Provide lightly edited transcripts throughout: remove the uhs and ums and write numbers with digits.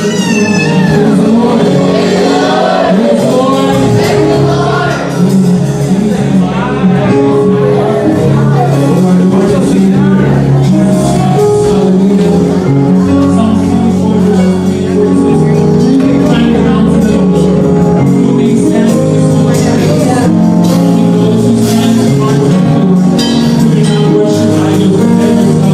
Praise the Lord. Praise the Lord. Oh, our Lord is here. Hallelujah. Psalm 24 verse 3 says, "Who can climb the mountain of the Lord? Who may stand in his holy place? Only those whose hands and hearts are pure, who do not worship idols or beg for.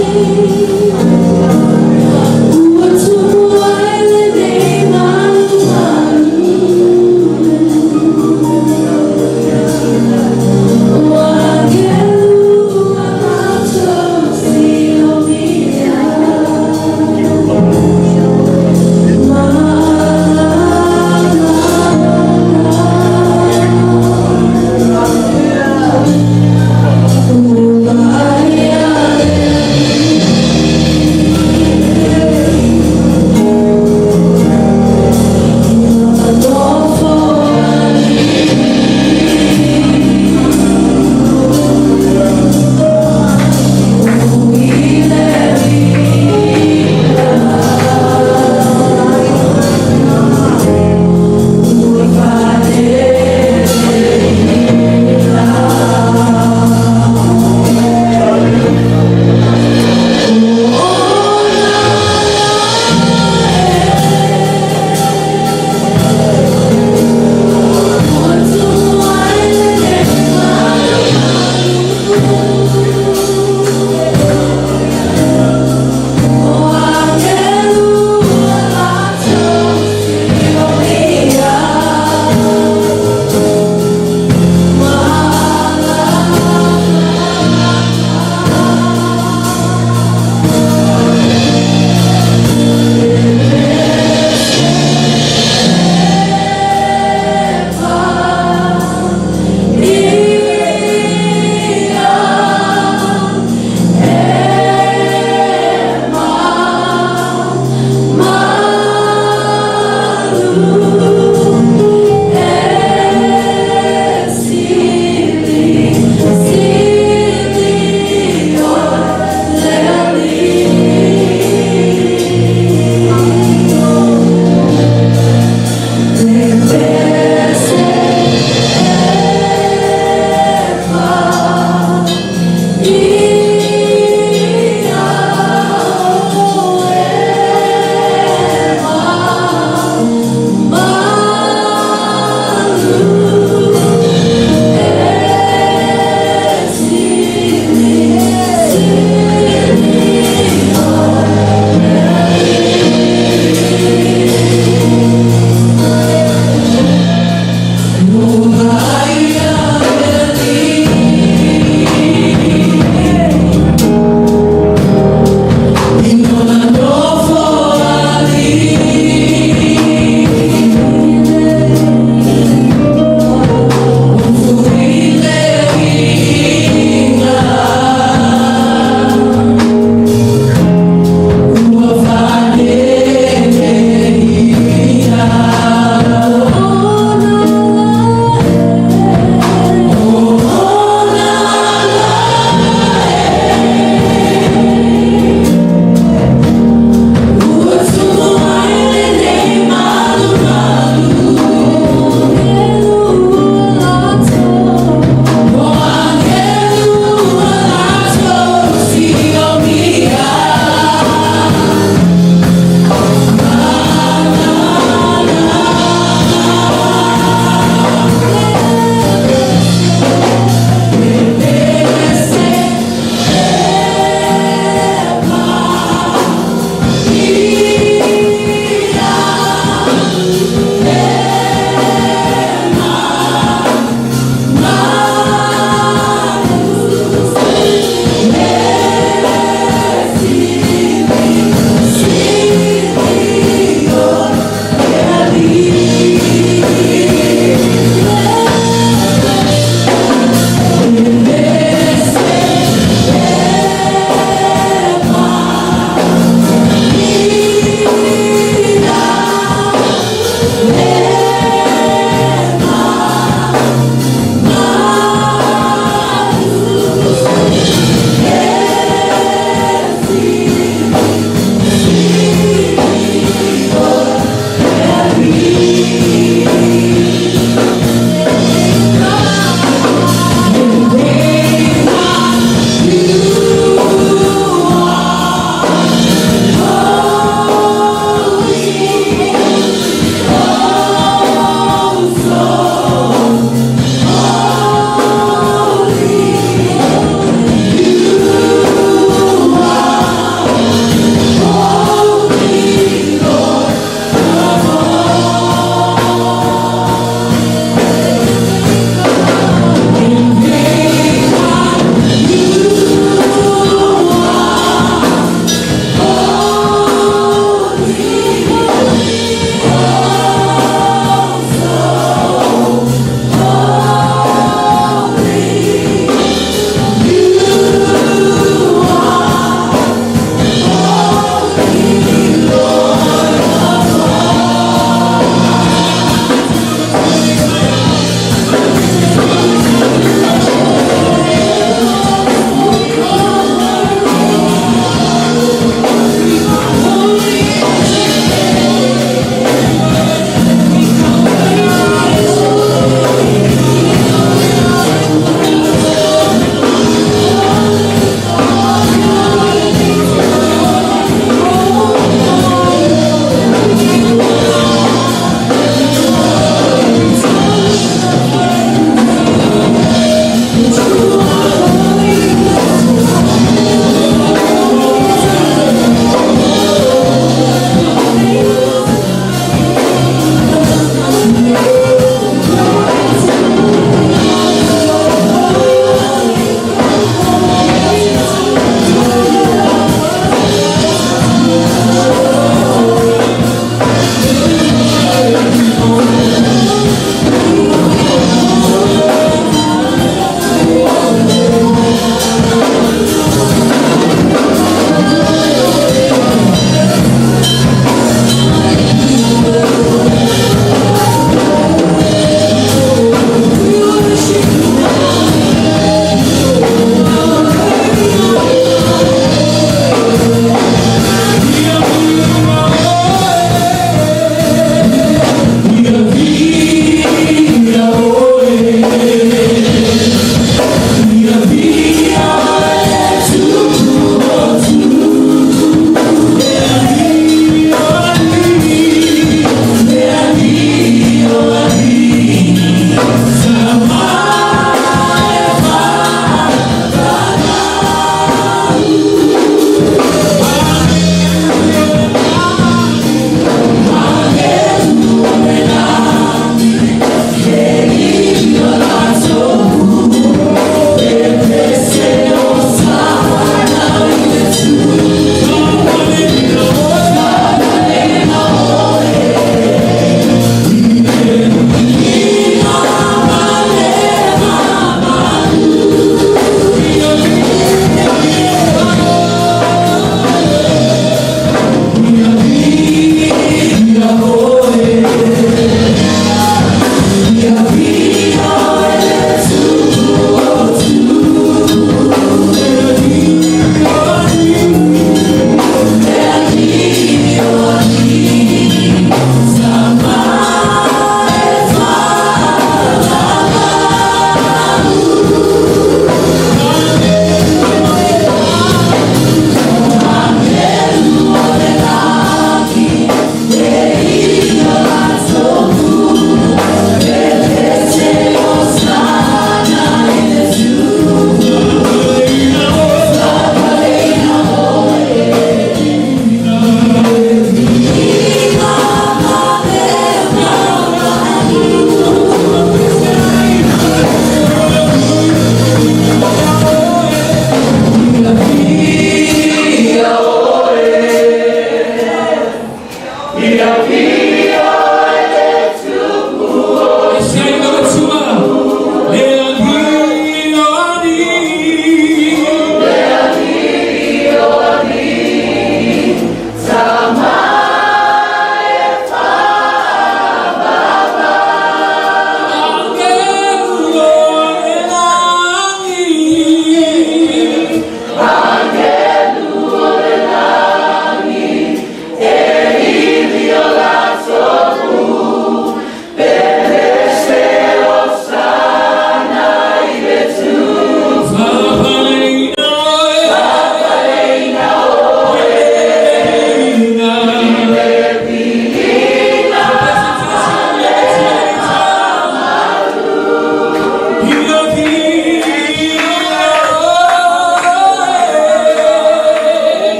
Ua tupu ai lenei malumalu. Ua kelu a matou siomia.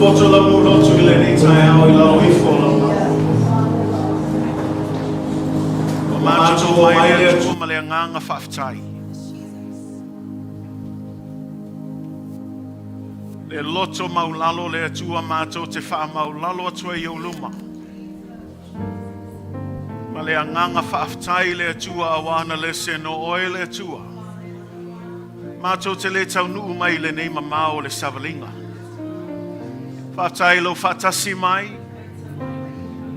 Popoto lau nuu-lotu i lenei taeao i lalo ifo o lau Malo. Ua matou omai le Atua ma le agaga faafetai. Le loto maulalo le Atua matou te faamaulalo atu ai i ou luma. Ma le agaga faafetai le Atua auā na lese no oe le Atua. Matou te le taunuu mai i lenei mamao o le savaliga. Faafetai i lou faatasi mai.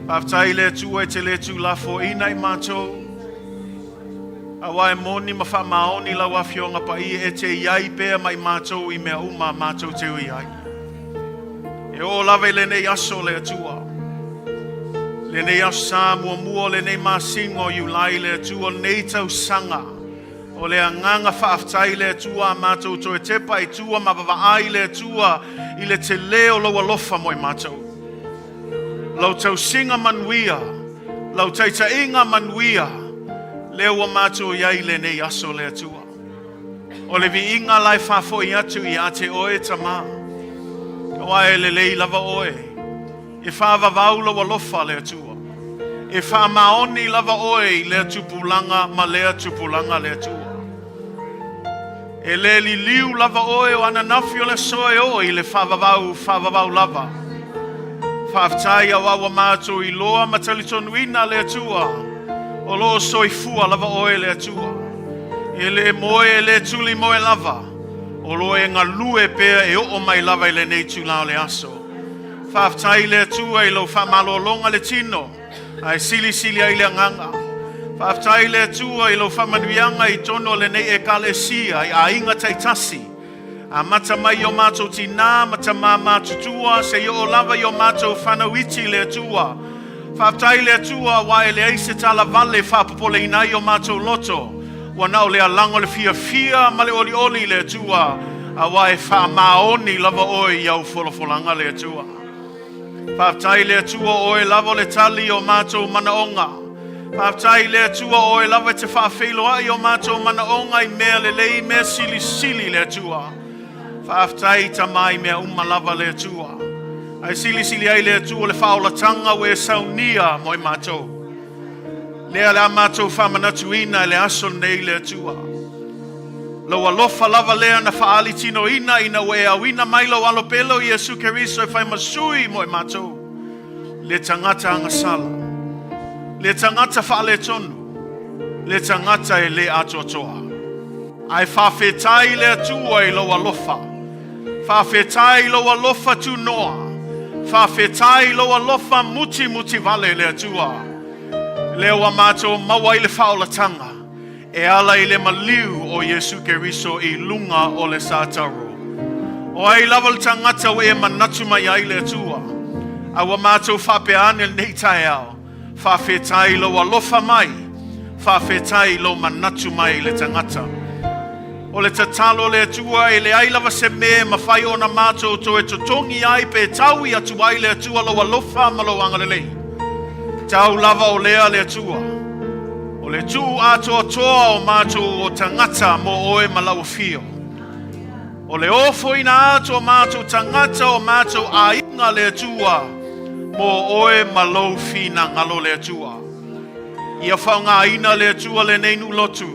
Faafetai i le Atua e te le tuulafoaiina i matou. Auā e moni ma faamaoni lau Afioga Paia e te i ai pea ma i matou i mea uma matou te ui ai. E oo lava i lenei aso le Atua. Lenei aso sa muamua o lenei masina o Iulai le Atua lenei tausaga. O le agaga faafetai i le Atua a matou toe tepa i tua ma vavaai le Atua i le tele o lou alofa mo i matou. Lau tausiga manuia, lau taitaiga manuia, lea ua matou i ai i lenei aso le Atua. O le viiga la e faafoi atu ia te oe Tamā. Aua e lelei lava oe. E faavavau lou alofa le Atua. E faamaoni lava oe i lea tupulaga ma lea tupulaga le Atua. E le liliu lava oe o ananafi o le aso e oo i le faavavau faavavau lava. Faafetai auā ua matou iloa ma talitonuina le Atua o lo o soifua lava oe le Atua. E le moe e le tuli moe lava, o lo o e galue pea e oo mai lava i lenei itula o le aso. Faafetai i le Atua i lou faamalologa le tino, ae silisili ai le agaga. Faafetai i le Atua i lou faamanuiaga i totonu o lenei Ekalesia i aiga taitasi, amata mai i o matou tinā ma tamā matutua seia oo lava i o matou fanau iti i le Atua. Faafetai i le Atua aua e leai se tala vale e faapopoleina ai o matou loto, ua na o le alaga o le fiafia ma le olioli i le Atua, aua e faamaoni lava oe i au folafolaga le Atua. Faafetai i le Atua o oe lava o le tali o matou manaoga. Faafetai i le Atua o oe lava e te faafeiloai o matou manaoga i mea lelei, mea silisili le Atua. Faafetai Tama i mea uma lava le Atua. Ae silisili ai le Atua le faaolataga ua e saunia mo i matou. Lea le a matou faamanatuina i le aso lenei le Atua. Lou alofa lava lea na faaali tinoina ina ua e auina mai lou alo pele o Iesu Keriso e fai ma sui mo i matou. Le tagata agasala, le tagata faaletonu, le tagata e le atoatoa. Ae faafetai le Atua i lou alofa. Faafetai i lou alofa tunoa. Faafetai i lou alofa mutimutivale le Atua. Lea ua matou maua ai le faaolataga e ala i le maliu o Iesu Keriso i luga o le sataro. O ai lava le tagata ua e manatu mai ai le Atua, a ua matou faapea ane lenei taeao, Faafetai i lou alofa mai, faafetai i lou manatu mai i le tagata. O le tatalo le Atua e leai lava se mea e mafai ona matou toe totogi ai pe taui atu ai le Atua lou alofa ma lou agalelei. Tau lava o lea le Atua. O le tuu atoatoa o matou o tagata mo oe ma lau afio. O le ofoina atu o matou tagata o matou aiga le Atua mo oe ma lou finagalo le Atua. Ia faaaogaina le Atua lenei nuu lotu.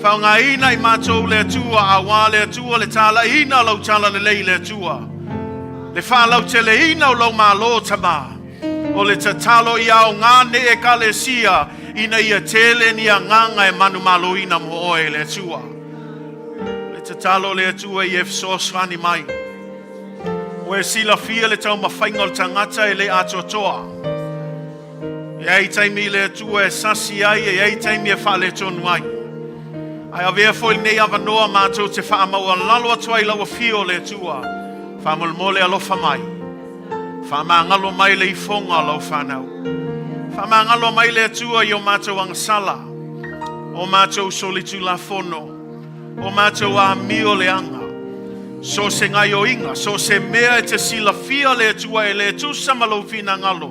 Faaaogaina i matou le Atua auā le Atua le talaiina o lau talalelei le Atua. Le faalauteleina o lou malo Tamā. O le tatalo ia aoga nei Ekalesia ina ia tele ni agaga e manumaloina mo oe le Atua. Le tatalo le Atua ia e fesoasoani mai. Ua e silafia le taumafaiga o le tagata e le atoatoa. E ai taimi i le Atua e sasi ai, e ai taimi e faaletonu ai. Ae avea foi lenei avanoa matou te faamaualalo atu ai lau afio le Atua. Faamolemole alofa mai. Faamagalo mai le ifoga o lau fanau. Faamagalo mai le Atua i o matou agasala, o matou solitulafono, o matou amio leaga, so o se gaioiga, so o se mea e te silafia le Atua e le tusa ma lou finagalo.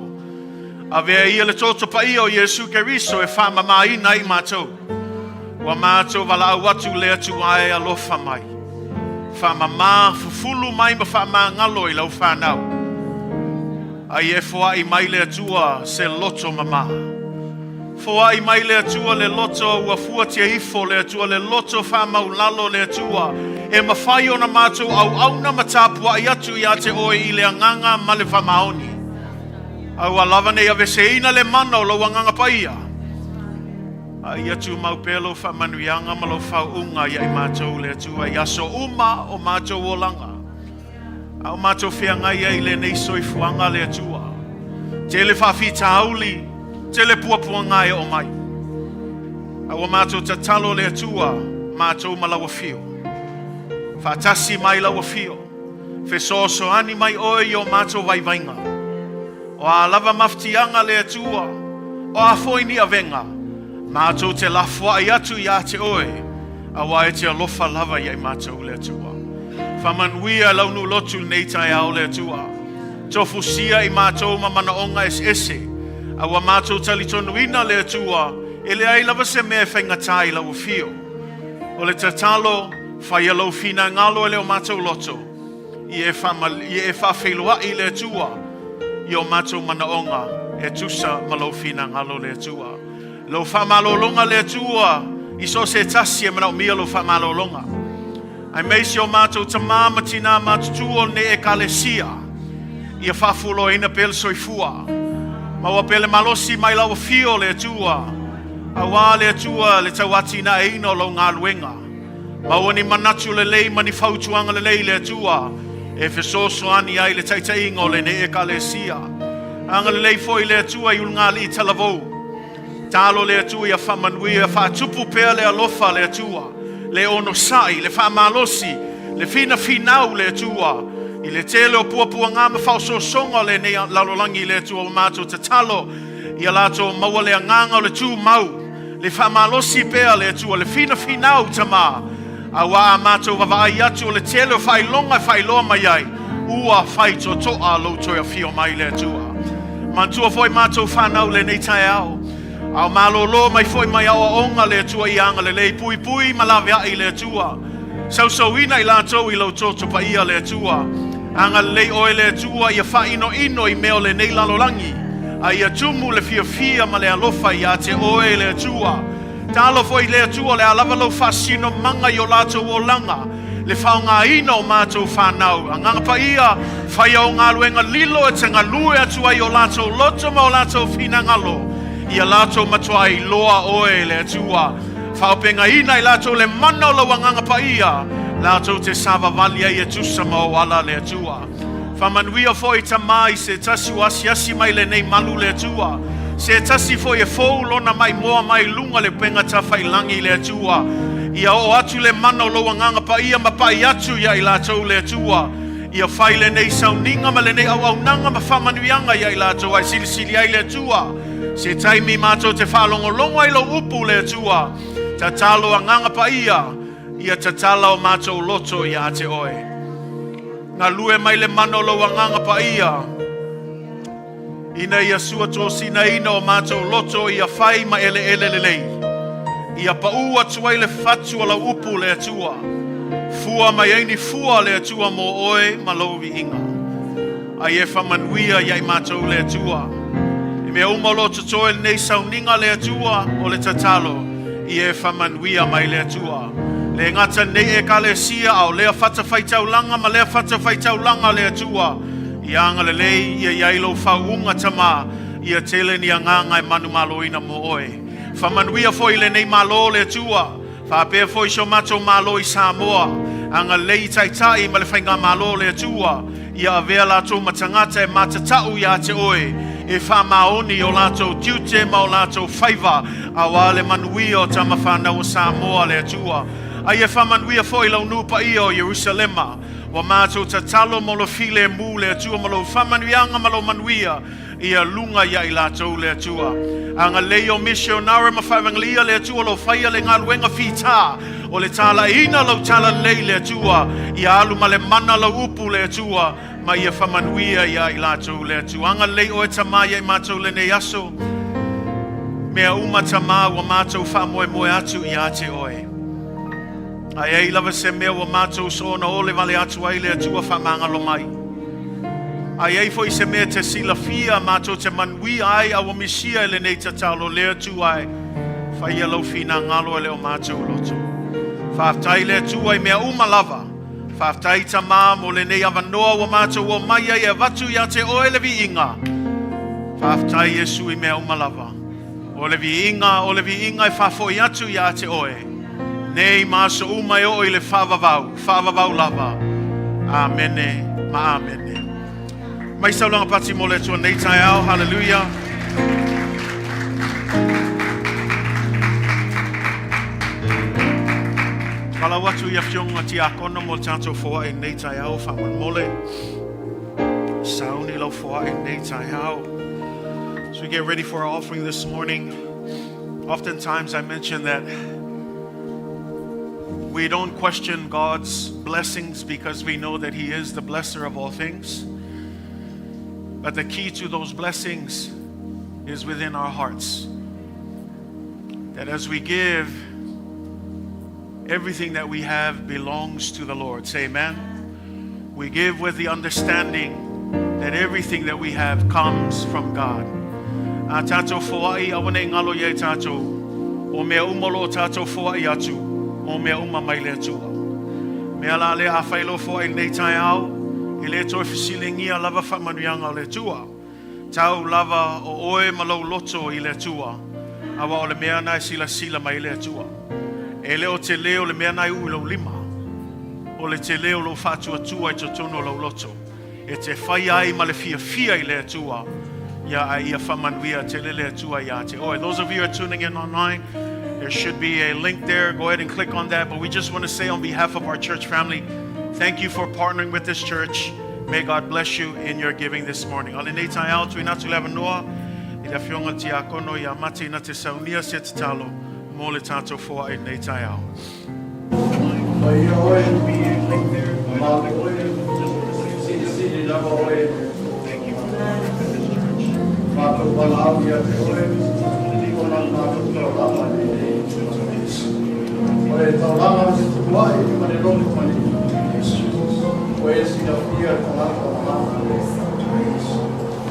Avea ia le toto paia o Iesu Keriso e faamamaina ai matou. Ua matou valaau atu le Atua e alofa mai. Faamama, fufulu mai ma faamagalo i lau fanau. A ia e foai mai le Atua se loto mamā. Foai mai le Atua le loto ua fuatia ifo le Atua, le loto faamaulalo le Atua, e mafai ona matou auauna ma tapuai atu ia te Oe i le agaga ma le faamaoni. Aua lava ne i aveseina le mana o Lou Agaga Paia, a ia tumau pea Lou faamanuiaga ma Lou faauuga ia i matou le Atua i aso uma o matou olaga. A o matou feagai ai i lenei soifuaga le Atua. Tele faafitauli, tele puapuaga e oo mai. A ua matou tatalo le Atua, matou ma lau afio. Faatasi mai lau afio. Fesoasoani mai oe i o matou vaivaiga. O a lava mafatiaga le Atua, o a foi ni avega, matou te lafoai atu ia te oe, auā e te alofa lava ia i matou le Atua. Faamanuia lau nuu lotu lenei taeao le Atua. Tofusia i matou ma manaoga eseese, a ua matou talitonuina le Atua, e leai lava se mea e faigata i lau afio. O le tatalo, faia lou finagalo e le o matou loto, ia e faafeiloai le Atua i o matou manaoga e tusa ma lou finagalo le Atua. Lou faamalologa le Atua i so o se tasi e manaomia lou faamalologa. Aemaise o matou tamā ma tinā matutua o lenei Ekalesia, ia faafualoaina pea le soifua. Maua pea le malosi mai lau afio le Atua, auā le Atua le tauatinaeina o lau galuega. Maua ni manatu lelei ma ni fautuaga lelei le Atua e fesoasoani ai le taitaiga o lenei Ekalesia. Agalelei foi le Atua i ulugalii talavou. Talo le Atua ia faamanuia, faatupu pea le alofa le Atua, le onosai, le faamalosi, le finafinau le Atua, i le tele o puapuaga ma faaosoosoga o lenei lalolagi le Atua ua matou tatalo, ia latou maua le agaga o le tumau, le faamalosi pea le Atua, le finafinau Tamā, auā a matou vaavaai atu o le tele o faailoga e faailoa mai ai, ua faitotoa lou toe afio mai le Atua. Manatua foi matou fanau lenei taeao, a o malolo mai foi mai aoaoga le Atua ia agalelei, puipui ma laveai le Atua. Sausauina i latou i lou toto paia le Atua. Agalelei oe le Atua ia faainoino i mea o lenei lalolagi, a ia tumu le fiafia ma le alofa ia te oe le Atua. Talo foi le Atua o le a lava lou faasinomaga i o latou olaga, le faaaogaina o matou fanau. Agaga Paia, faia o galuega lilo e te galue atu ai o latou loto ma o latou finagalo, ia latou matuā iloa oe le Atua. Faaopegaina i latou le mana o lou Agaga Paia, latou te savavali ai e tusa ma ou ala le Atua. Faamanuia foi Tamā i se tasi ua asiasi mai lenei malu le Atua, se tasi foi e fou lona maimoa mai luga le upega tafailagi le Atua. Ia oo atu le mana o lou Agaga Paia ma pai atu ia i latou le Atua. Ia fai lenei sauniga ma lenei auaunaga ma faamanuiaga ia i latou ae silisili ai le Atua. Se taimi matou te faalogologo ai lou upu le Atua. Tatalo Agaga Paia, ia tatala o matou loto ia te oe. Galue mai le mana o lou Agaga Paia, ina ia suatosinaina o matou loto ia fai ma eleele lelei, ia paū atu ai le fatu o lau upu le Atua, fua mai ai ni fua le Atua mo oe ma lou viiga. A ia e faamanuia ia i matou le Atua. I mea uma o lo o totoe lenei sauniga le Atua o le tatalo, ia e faamanuia mai le Atua. Le gata nei Ekalesia, a o lea fatafaitaulaga ma lea fatafaitaulaga le Atua, ia agalelei ia i ai lou faauuga Tamā, ia tele ni agaga e manumaloina mo oe. Faamanuia foi i lenei Malo le Atua, faapea foi si o matou Malo i Samoa, agalelei i taitai ma le faigamalo le Atua, ia avea latou ma tagata e matatau ia te oe, e faamaoni i o latou tiute ma o latou faiva, auā le manuia o tama fanau o Samoa le Atua. A ia faamanuia foi lau nuu paia o Ierusalema, ua matou tatalo mo lo filemu le Atua ma lou faamanuiaga ma lou manuia, ia luga ia i latou le Atua. Agalelei o misionare ma faevangelia le Atua lo faia le galuega fitā o le talaiina lau talalelei le Atua, ia alu ma le mana lau upu le Atua, ma ia faamanuia ia i latou le Atua. Agalelei oe Tamā ia i matou lenei aso, mea uma Tamā ua matou faamoemoe atu ia te oe. A e ai lava se mea ua matou soona ole wale atu ai le Atua faamagalo mai. A i ai foi se mea e te silafia matou te manuia ai a ua misia i lenei tatalo, le Atua e, faia lou finagalo e le o matou loto. Faafetai le Atua i mea uma lava. Faafetai Tama mo lenei avanoa ua matou omai ai e avatu ia te oe le viiga. Faafetai Iesu i mea uma lava. O le viiga, o le viiga e faafoi atu ia te oe. Nei ma aso uma e oo i le faavavau, faavavau lava. Amene ma amene. Mai saulaga pati mo le Atua nei taeao. Hallelujah. Falau atu i afioga tiakono mo le tatou foai nei taeao faamolemole. Sauni lau foai nei taeao. So we get ready for our offering this morning. Oftentimes I mention that we don't question God's blessings because we know that He is the blesser of all things. But the key to those blessings is within our hearts. That as we give, everything that we have belongs to the Lord. Say amen. We give with the understanding that everything that we have comes from God. A tātou foai, aua nei ngalo ia i tātou. O mea uma o lo o tātou foai atu, o mea uma mai le Atua. Mea la lea a whai lo foai nei taeao, i le toe fesilingia lava whaamanuiaga o le Atua. Tau lava o oe ma lou loto i le Atua, auā o le mea na e silasila mai le Atua. E le o tele o le mea na e uu i lou lima, o le tele o lou faatuatua i totonu o lou loto. E te fai ai ma le fiafia i le Atua, ia a ia whamanuia tele le Atua ia te oe. Those of you who are tuning in online, there should be a link there. Go ahead and click on that. But we just want to say on behalf of our church family, thank you for partnering with this church. May God bless you in your giving this morning. A lenei taeao tuuina atu le avanoa i le afioga tiakono ia Mati na te saunia se tatalo mo le tātou foai nei taeao. Mai ia oe, malo oe, silisili lava oe, matou valaau ia te oe, ona matou taulaga lenei. O le taulaga o se tuuai ma le loto maliliu. O e silafia le tagata o lana.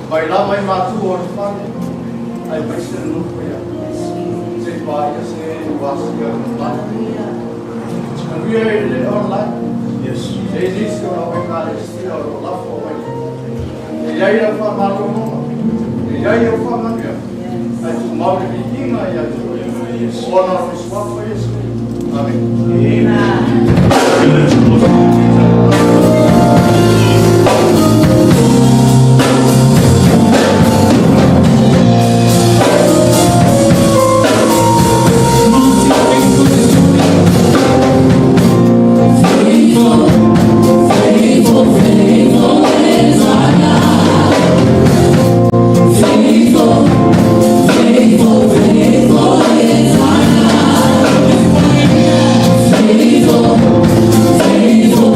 Mai lava i matua o le fale, aemaise le nofo ia. Se i paia se ua asia le lana. Manuia i le online. Yes. E i nisi o lau ekalesia o lo lafo mai. E i ai lau faamalologa, e i ai au faamanuia, ae tumau le viiga ia te oe. Ona o le suafa Iesu. Amen. Amen. Faithful, faithful, faithful is our God. Faithful, faithful, faithful is our God. Faithful, faithful,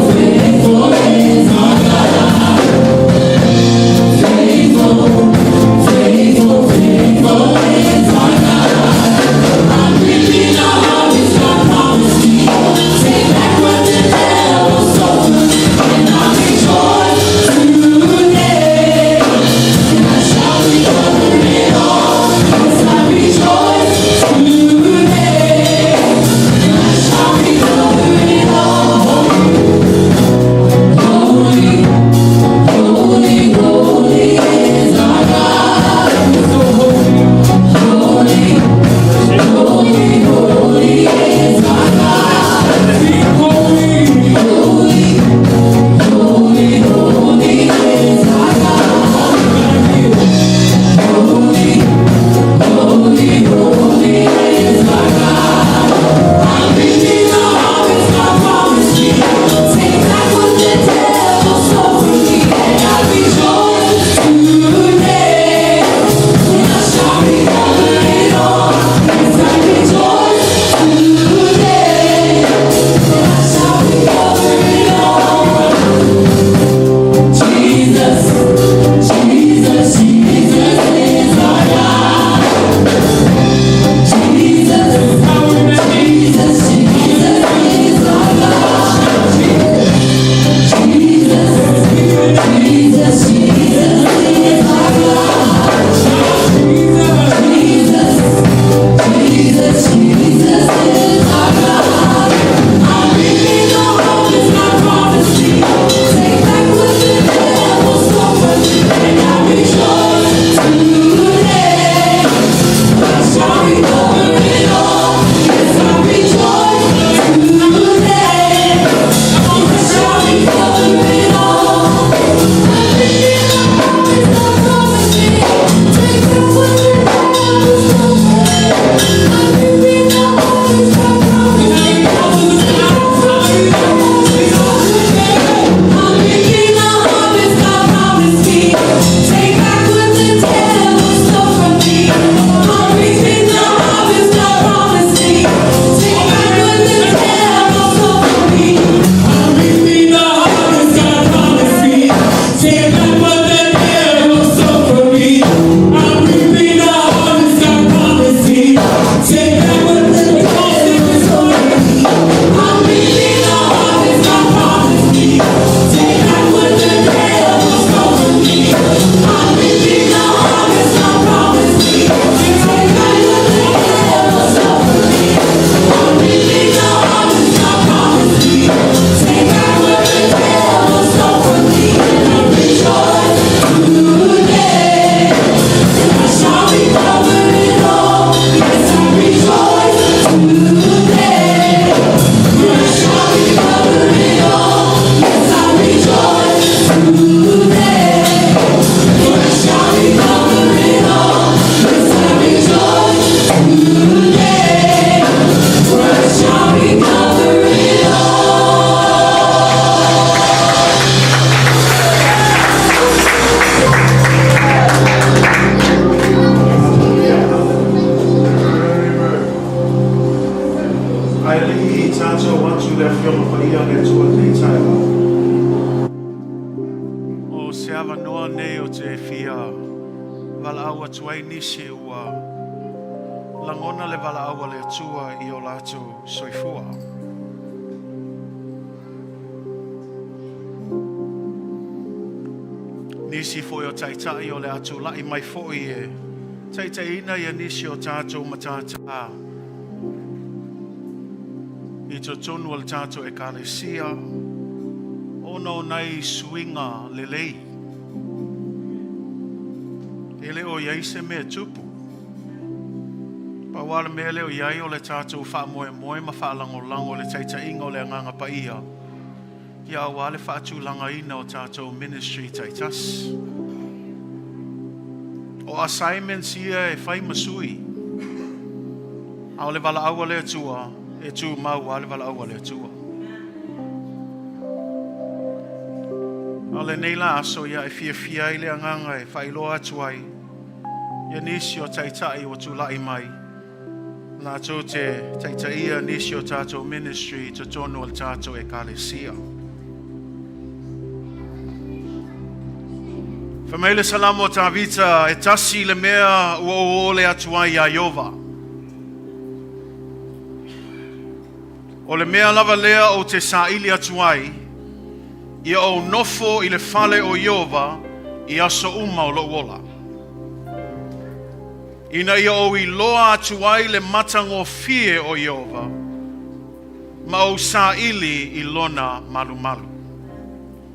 te fia valaau atu ai nisi ua lagona le valaau a le Atua i o latou soifua. Nisi foi o taitai o le a tulai mai foi e taitaiina ia nisi o tatou matātā i totonu o le tatou Ekalesia ona o nai suiga lelei. E le o i ai se mea tupu. Pau lava le mea lea o i ai o le tatou faamoemoe ma faalagolago i le taitaiga o le Agaga Paia ia aua le faatulagaina o tatou ministry taitasi. O assignments ia e fai ma sui, a o le valaau a le Atua, e tumau lava le valaau a le Atua. A o lenei la aso ia e fiafia ai le agaga e faailoa atu ai ia nisi o taitai ua tulai mai latou te taitaia nisi o tatou ministry i totonu o le tatou Ekalesia. Fai mai le Salamo a Tavita, e tasi le mea ua ou ole atu ai iā Ieova. O le mea lava lea ou te saili atu ai, ia ou nofo i le fale o Ieova i aso uma o lou ola. Ina ia ou iloa atu ai le matagofie o Ieova, ma ou saili i lona malumalu.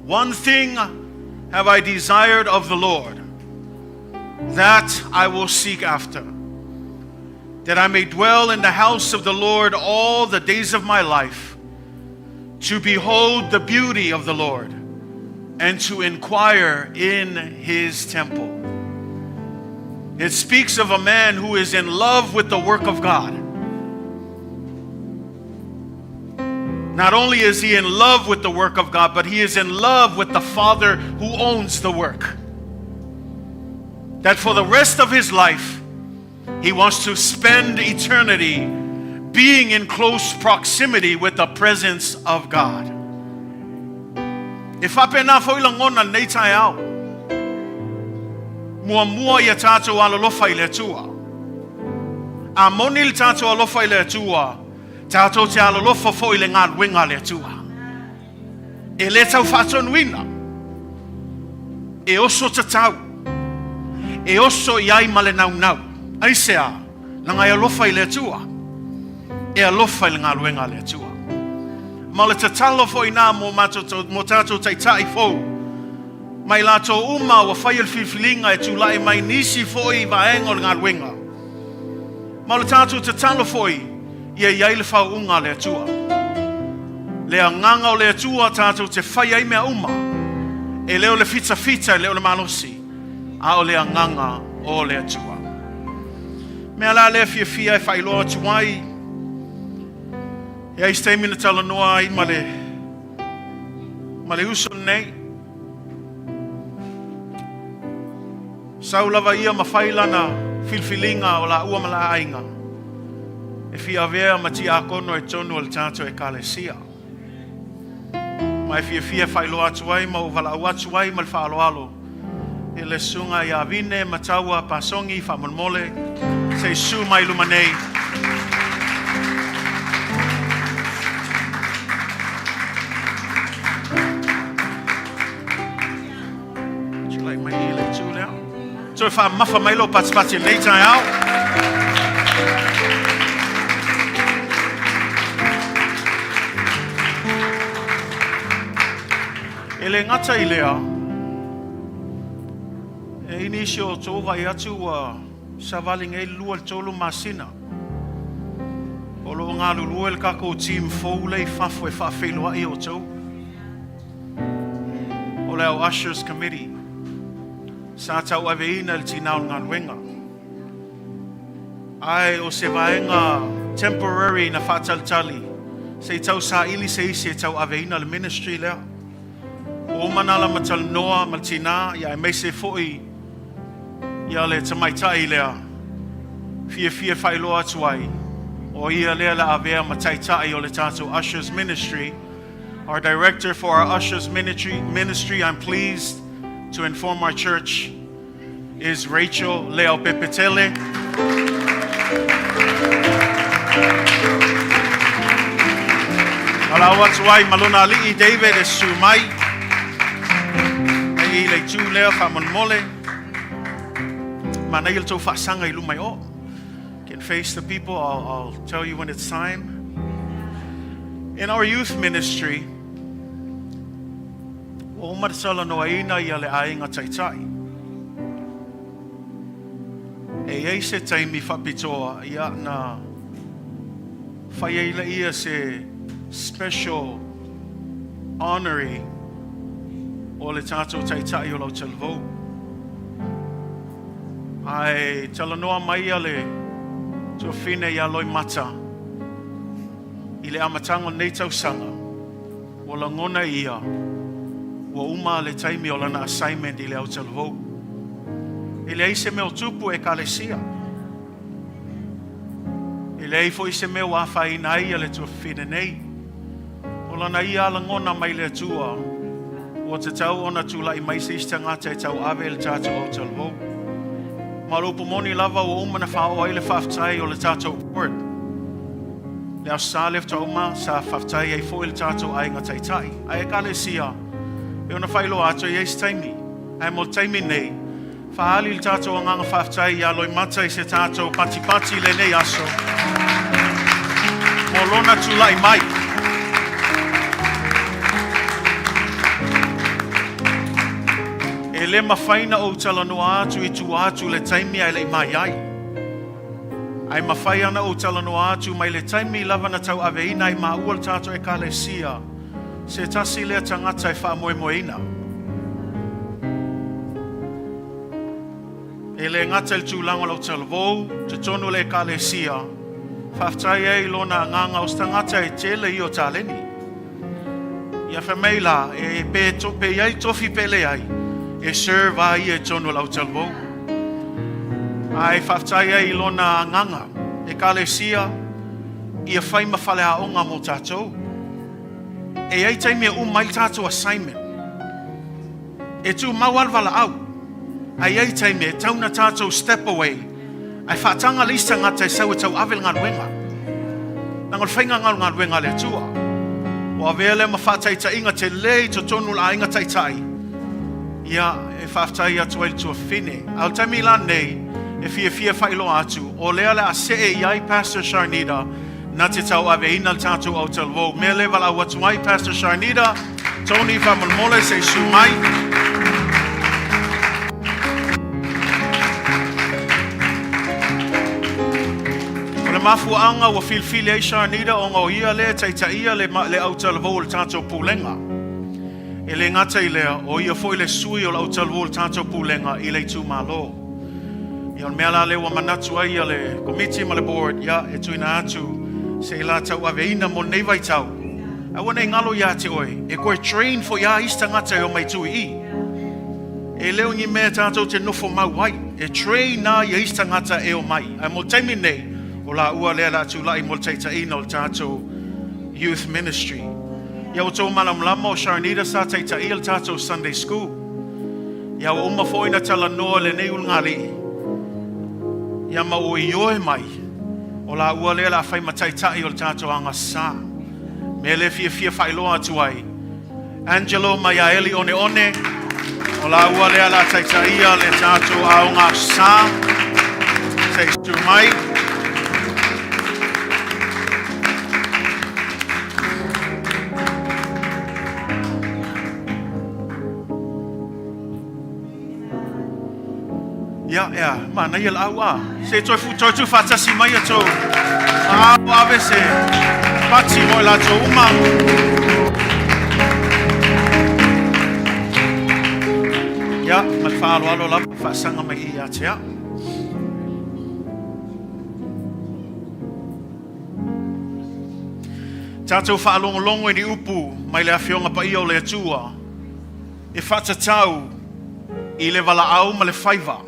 One thing have I desired of the Lord, that I will seek after, that I may dwell in the house of the Lord all the days of my life, to behold the beauty of the Lord, and to inquire in his temple. It speaks of a man who is in love with the work of God. Not only is he in love with the work of God, but he is in love with the Father who owns the work. That for the rest of his life, he wants to spend eternity being in close proximity with the presence of God. E faapena foi lagona lenei taeao. Muamua ia tatou alolofa i le Atua. A moni le tatou alofa i le Atua, tatou te alolofa foi i le galuega a le Atua. E le tau faatonuina, e oso tatau, e oso i ai ma le naunau. Aisea? Leaga e alofa i le Atua. E alofa i le galuega a le Atua. Ma o le tatalo foi ina mo, matou, mo tatou taitai fou, ma i latou uma ua faia le filifiliga e tulai mai nisi foi vaega o le galuega. Ma o le tatou tatalo foi, ia i ai le faauuga a le Atua. Le agaga o le Atua tatou te fai ai mea uma, e le o le fitafita, e le o le malosi, a o le agaga o le Atua. Mea la lea fiafia e faailoa atu ai, e ai se taimi na talanoa ai ma le, ma le uso lenei. Sau lava ia ma fai lana filifiliga o laua ma la aiga e fia avea ma tiakono i totonu o le tatou Ekalesia. Ma e fiafia e faailoa atu ai ma ou valaau atu ai ma le faaaloalo i le susuga ia Vine Mataua Pasogi faamolemole se i susu mai i luma nei. Tulai mai i le itu lea. Toe faamafa mai lou patipati i lenei taeao. E le gata i lea, e i nisi o outou vaai atu ua savali nei le 2 i le 3 masina o lo o galulue le tatou team fou lea i fafo e faafeiloai outou. O le au Ushers Committee sa tauaveina i le tinā o le galuega. Ae o se vaega temporary na faatalitali se i tau saili se isi e tauaveina le ministry lea. Ua uma ona ala ma talanoa ma le tinā, ia aemaise foi ia le tamaitai lea fiafia faailoa atu ai, o ia lea le avea ma taitai o le tatou Ushers Ministry. Our director for our Ushers Ministry, I'm pleased to inform our church is Rachel Leaupepetele. Valaau atu ai ma lona alii David e susu mai. E i le itu lea faamolemole. Manaia le tou faasaga i luma i o. Can face the people. I'll, I'll tell you when it's time. In our youth ministry, ua uma ona talanoaina ia le aiga taitai. E i ai se taimi faapitoa ia na fai ai lea se special honorary o le tatou taitai o le autalavou. Ae talanoa mai ia le tuafafine ia Loimata i le amataga o lenei tausaga, ua lagona ia ua uma le taimi o lana assignment i le autalavou. E leai se mea o tupu Ekalesia. E leai foi se mea ua afaina ai ia le tuafafine nei. O lana ia lagona mai le Atua, ua tatau ona tulai mai se isi tagata e tauave le tatou autalavou. Ma o le upu moni lava ua uma na faaoo ai le faafetai o le tatou board. Le Aso Sa lea faatoa uma sa faafetai ai foi le tatou aiga taitai. Ae Ekalesia, e ona faailoa atu e i ai se taimi. Ae mo le taimi nei, faaali le tatou agaga faafetai ia Loimata i se tatou patipati i lenei aso mo lona tulai mai. E le mafai na ou talanoa atu i tua atu le taimi ae le i mai ai. Ae mafai ana ou talanoa atu mai le taimi lava na tauaveina ai maua le tatou Ekalesia, se tasi lea tagata e faamoemoeina. E le gata i le tulaga o le autalavou, totonu o le Ekalesia, faafetai ai i lona agaga o se tagata e tele ia o taleni. Ia fai mai la, e pe, to, pe i ai tofi pe leai, e serve a ia i totonu o le autalavou. Ae faafetai ai i lona agaga, Ekalesia, ia fai ma faleaoga mo tatou. E i ai taimi e uma ai le tatou assignment. E tumau lava le valaau, ae i ai taimi e tau na tatou step away ae faataga le isi tagata e sau e tauave le galuega. Leaga o le faiga lena o le galuega a le Atua. Ua avea lea ma faataitaiga tele i totonu o le aiga taitai, ia, e faafetai atu ai i le tuafafine. A o le taimi la lenei, e fiafia e faailoa atu, o lea o le a see i ai Pastor Sharnita na te tauaveina le tatou autalavou. Mea lea e valaau atu ai Pastor Sharnita, Tony faamolemole se i susu mai. O le mafuaaga ua filifili ai Sharnita ona o ia lea e taitaia le, le autalavou o le tatou pulega. E le gata i lea, o ia foi le sui o le autalavou o le tatou pulega i le itumalo. Ia o le mea la lea ua manatu ai ia le komiti ma le board, ia e tuuina atu se i la tauaveina mo lenei vaitau. Aua ne i galo ia te oe, e toe train foi lava isi tagata e omai tu i i. E le o ni mea tatou te nofo mau ai, e train lava ia isi tagata e omai. Ae mo le taimi lenei, o laua lea o le a tulai mo le taitaiina o le tatou youth ministry. Ia ua outou malamalama o Sharnita sa taitaia le tatou Sunday School. Ia ua uma foi na talanoa lenei ulugalii, ia ma ua ioe mai, o laua lea o le a fai ma taitai o le tatou agasā. Mea lea fiafia faailoa atu ai, Angelo ma ia Eli Oneone, o laua lea o le a taitaia le tatou aoga sa. Se i susu mai. Ia, ea, manaia le au a. Se toe fu toe tu faatasi mai a tou. Aao ave se pati mo i latou uma. Ia, ma le faaaloalo lava, faasaga mai i ia te au. Tatou faalogologo i ni upu mai le Afioga Paia o le Atua e faatatau i le valaau ma le faiva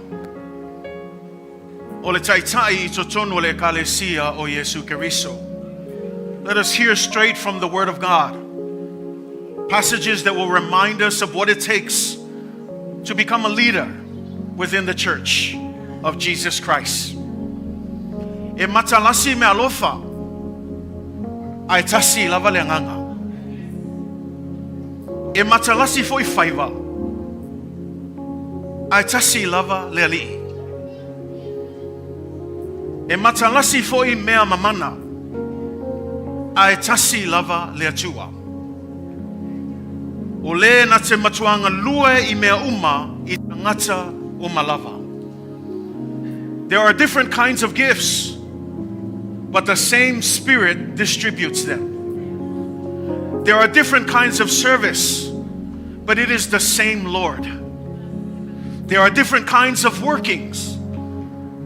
o le taitai i totonu o le Ekalesia o Iesu Keriso. Let us hear straight from the Word of God. Passages that will remind us of what it takes to become a leader within the church of Jesus Christ. E matalasi mealofa, ae tasi lava le Agaga. E matalasi foi faiva, ae tasi lava le Alii. E matalasi foi mea mamana, ae tasi lava le Atua. O le na te matua galue i mea uma i tagata uma lava. There are different kinds of gifts, but the same Spirit distributes them. There are different kinds of service, but it is the same Lord. There are different kinds of workings,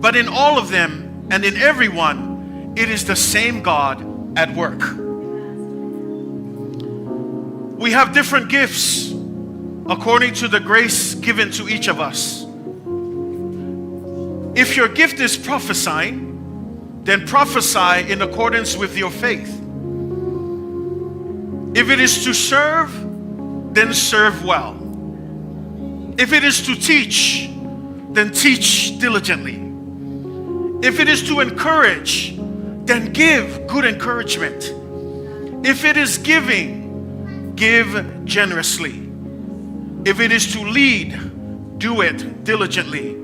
but in all of them and in everyone, it is the same God at work. We have different gifts according to the grace given to each of us. If your gift is prophesying, then prophesy in accordance with your faith. If it is to serve, then serve well. If it is to teach, then teach diligently. If it is to encourage, then give good encouragement. If it is giving, give generously. If it is to lead, do it diligently.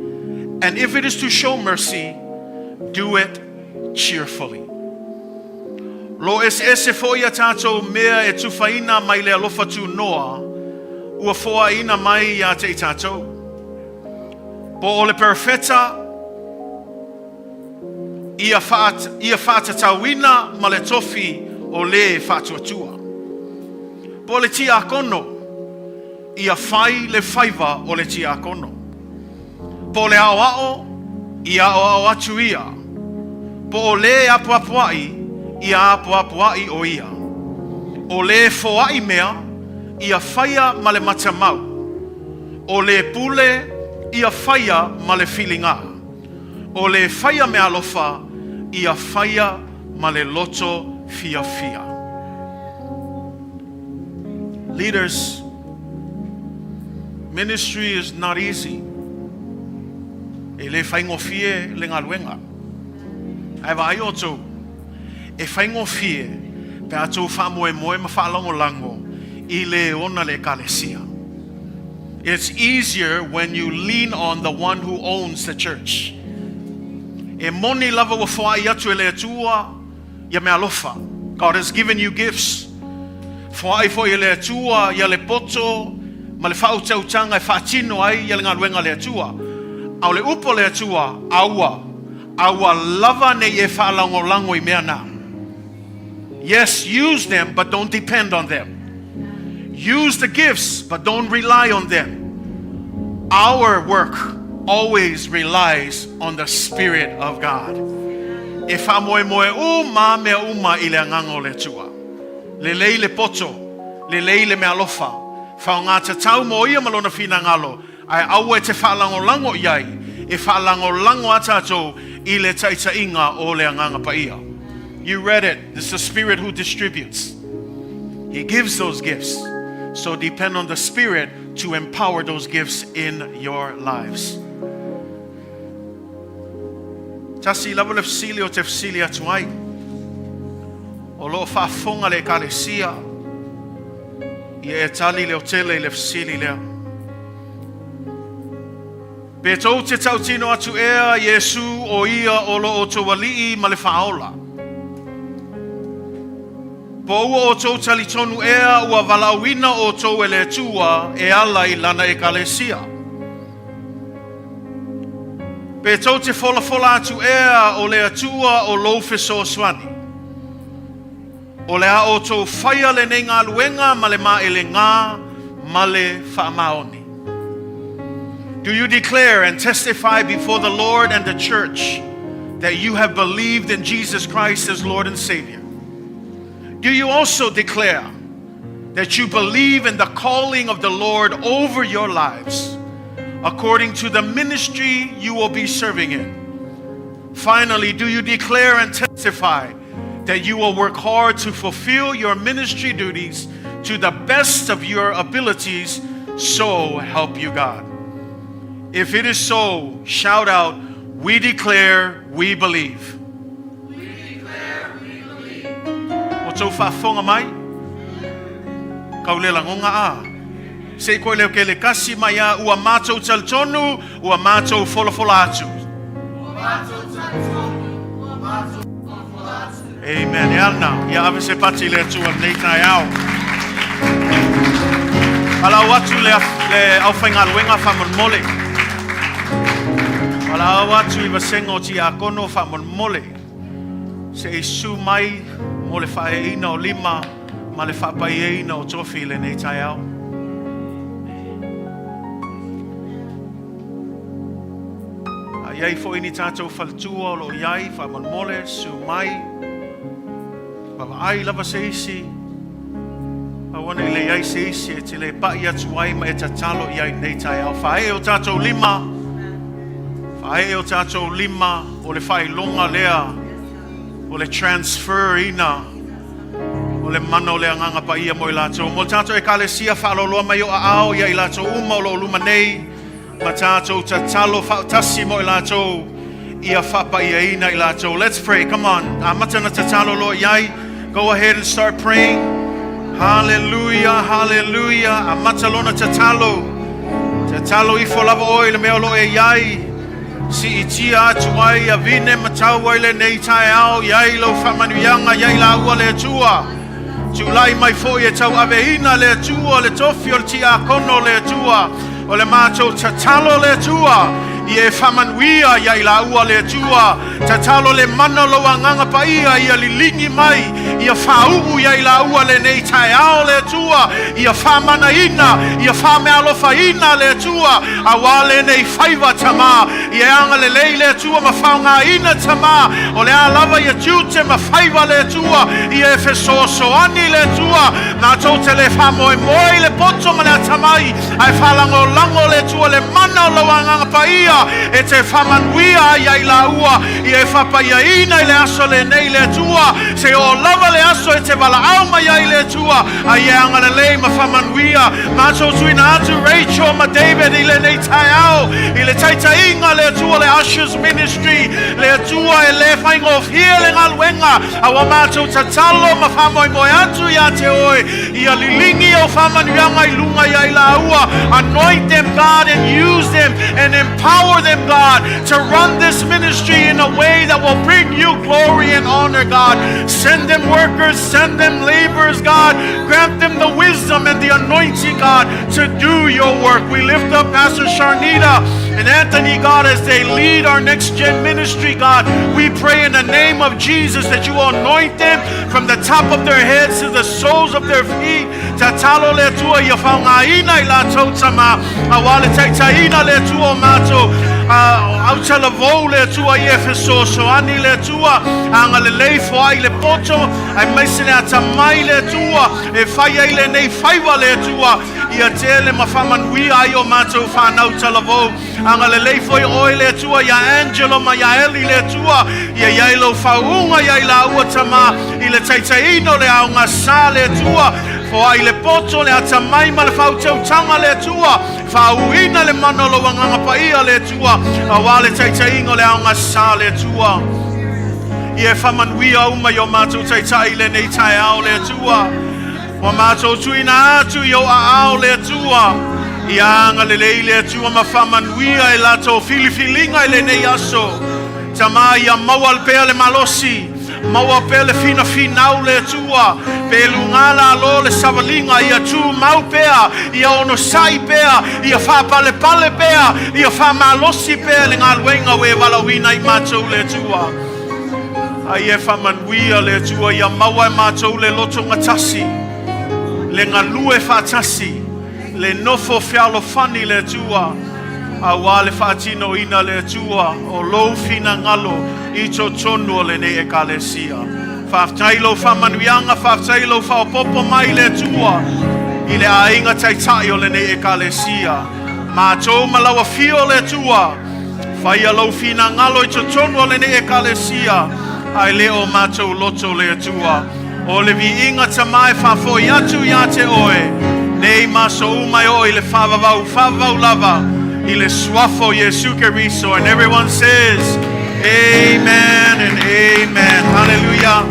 And if it is to show mercy, do it cheerfully. Lo eseese foi ia tātou mea e tufaina mai le alofa tunoa, ua foaina mai ia te i tātou. Po o le perofeta, ia faatatauina ma le tofi o le faatuatua. Po o le tiakono, ia fai le faiva o le tiakono. Po o le aoao, ia aoao atu ia. Po o le apoapoai, ia apoapoai o ia. O le foai mea, ia faia ma le matamau. O le pule, ia faia ma le filiga. O le faia meaalofa, ia faia ma le loto fiafia. Leaders, ministry is not easy. E le faigofie le galuega. Ae vaai outou, e faigofie pe a outou faamoemoe ma faalagolago i le ona le ekalesia. It's easier when you lean on the one who owns the church. E moni lava ua foai atu e le Atua ia meaalofa. God has given you gifts. Foai foi e le Atua ia le poto ma le faautautaga e faatino ai ia le galuega le Atua. A o le upu a le Atua, aua, aua lava nei e faalagolago i mea na. Yes, use them, but don't depend on them. Use the gifts, but don't rely on them. Our work always relies on the Spirit of God. E faamoemoe uma mea uma i le Agaga o le Atua. Lelei le poto, lelei le meaalofa, faaaoga tatau mo ia ma lona finagalo, ae aua e te faalagolago i ai, e faalagolago a tātou i le taitaiga o le Agaga Paia. You read it. It's the Spirit who distributes. He gives those gifts. So depend on the Spirit to empower those gifts in your lives. Tasi lava le fesili ou te fesili atu ai. O loo faafofoga le ekalesia. Ia e tali leotele i le fesili lea. Pe tou te tautino atu ea Iesu o ia o lo outou Alii ma le Faaola. Po ua outou talitonu ea ua valaauina outou e le Atua e ala i lana ekalesia. Pe tou te folafola atu ea o le Atua o lou fesoasoani. O le a outou faia lenei galuega ma le maelega ma le faamaoni. Do you declare and testify before the Lord and the church that you have believed in Jesus Christ as Lord and Savior? Do you also declare that you believe in the calling of the Lord over your lives according to the ministry you will be serving in? Finally, do you declare and testify that you will work hard to fulfill your ministry duties to the best of your abilities? So help you God. If it is so, shout out, "We declare, we believe." Ua tou faafofoga mai? Kau le lagoga a. Se i koe leo ke le kasi mai a ua matou talitonu, ua matou folafola atu. Amen. E ana, ia ave se pati le Atua lenei taeao. Valaau atu le, le aufaigaluega faamolemole. Valaau atu i vasega o tiakono faamolemole. Se i susu mai mo le faaeaina o lima ma le faapaiaina o tofi i lenei taeao. A i ai foi ni tatou faletua o lo o i ai, faamolemole, susu mai, vaavaai lava se isi, aua ne i leai se isi e te le pai atu ai ma e tatalo i ai i lenei taeao. Faaee o tatou lima, faaee o tatou lima o le faailoga lea o le transfer ina o le mana o le Agaga Paia mo i latou. Mo le tatou Ekalesia, faaaloaloa mai o aao ia i latou uma o lo o luma nei, ma tatou tatalo faatasi mo i latou ia faapaiaina i latou. Let's pray. Come on. Amata na tatalo loa i ai. Go ahead and start praying. Hallelujah, hallelujah. Amata lona tatalo. Tatalo ifo lava oe i le mea o lo o e i ai. Siitia atu ai a vine ma tau ai lenei taeao i ai lau faamanuiaga i ai laua le Atua. Tulai mai foi e tauaveina le Atua le tofi o le tiakono le Atua. O le matou tatalo le Atua ia e faamanuia ia i laua le Atua. Tatalo le mana o lou Agaga Paia ia liligi mai, ia faauu ia i laua lenei taeao le Atua, ia faamanaina, ia faameaalofaina le Atua, auā lenei faiva Tamā, ia e agalelei le Atua ma faaaogaina Tamā, o le a lava ia tiute ma faiva le Atua, ia e fesoasoani le Atua, matou te le faamoemoe i le poto ma le atamai, ae faalagolago le Atua le mana o lou Agaga Paia e te faamanuia ai ia i laua, ia e faapaiaina i le aso lenei le Atua, seia oo lava le aso e te valaau mai ai le Atua, a ia e agalelei ma faamanuia. Matou tuuina atu Rachel ma David i lenei taeao, i le taitaiga le Atua le Ushers Ministry, le Atua e le faigofie le galuega, a ua matou tatalo ma faamoemoe atu ia te oe, ia liligi ou faamanuiaga i luga ia i laua. Anoint them, God, and use them and empower them, God, to run this ministry in a way that will bring you glory and honor, God. Send them workers, send them laborers, God. Grant them the wisdom and the anointing, God, to do your work. We lift up Pastor Sharnita and Anthony, God, as they lead our next gen ministry, God. We pray in the name of Jesus that you will anoint them from the top of their heads to the soles of their feet. Tatalo le Atua ia faaaogaina i latou Tamā. Auā le taitaiina le Atua o matou autalavou le Atua ia e fesoasoani le Atua agalelei foai le poto aemaise le atamai le Atua e fai ai lenei faiva le Atua ia tele ma faamanuia ai o matou fanau talavou. Agalelei foi oe le Atua iā Angelo ma iā Eli le Atua ia i ai lou faauuga ia i laua Tamā i le taitaiina o le aoga sa le Atua. Foai le poto, le atamai ma le faautautaga le Atua. Faauuina le mana o lou Agaga Paia le Atua auā le taitaiga o le aoga sa le Atua. Ia e faamanuia uma i o matou taitai i lenei taeao le Atua. Ua matou tuuina atu i ou aao le Atua, ia agalelei le Atua ma faamanuia i latou filifiliga i lenei aso. Tamā, ia maua pea le malosi, maua pea le finafinau le Atua, pe luga lalo le savaliga, ia tumau pea, ia onosai pea, ia faapalepale pea, ia faamalosi pea le galuega ua e valaauina i matou le Atua. A ia e faamanuia le Atua ia maua e matou le loto gatasi, le galue faatasi, le nofo fealofani le Atua, auā le faatinoina le Atua o lou finagalo i totonu o lenei Ekalesia. Faafetai i lou faamanuiaga, faafetai i lou faaopoopo mai le Atua i le aiga taitai o lenei Ekalesia. Matou ma lau afio le Atua, Faia lou finagalo i totonu o lenei Ekalesia, ae le o matou loto le Atua. O le viiga Tamā e faafoi atu ia te oe, nei ma aso uma e oo i le faavavau, faavavau lava. I le suafa o Iesu Keriso. And everyone says, Amen and amen. Hallelujah.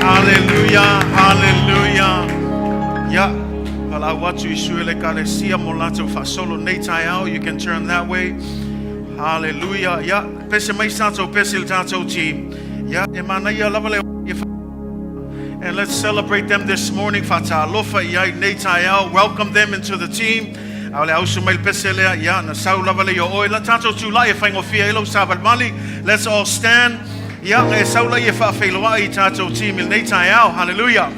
Hallelujah. Hallelujah. Ia, valaau atu i sui o le Ekalesia mo latou faasolo nei taeao. You can turn that way. Hallelujah. Ia, pese mai se tatou pese i le tatou team. Ia, e manaia lava le And let's celebrate them this morning. Faatalofa i ai nei taeao. Welcome them into the team. A o le ausu mai le pese lea, ia, na sau lava le i o oe. La tatou tulai e faigofie ai lou savalimali. Let's all stand. Ia, e sau laia e faafeiloai i tatou team i lenei taeao. Hallelujah.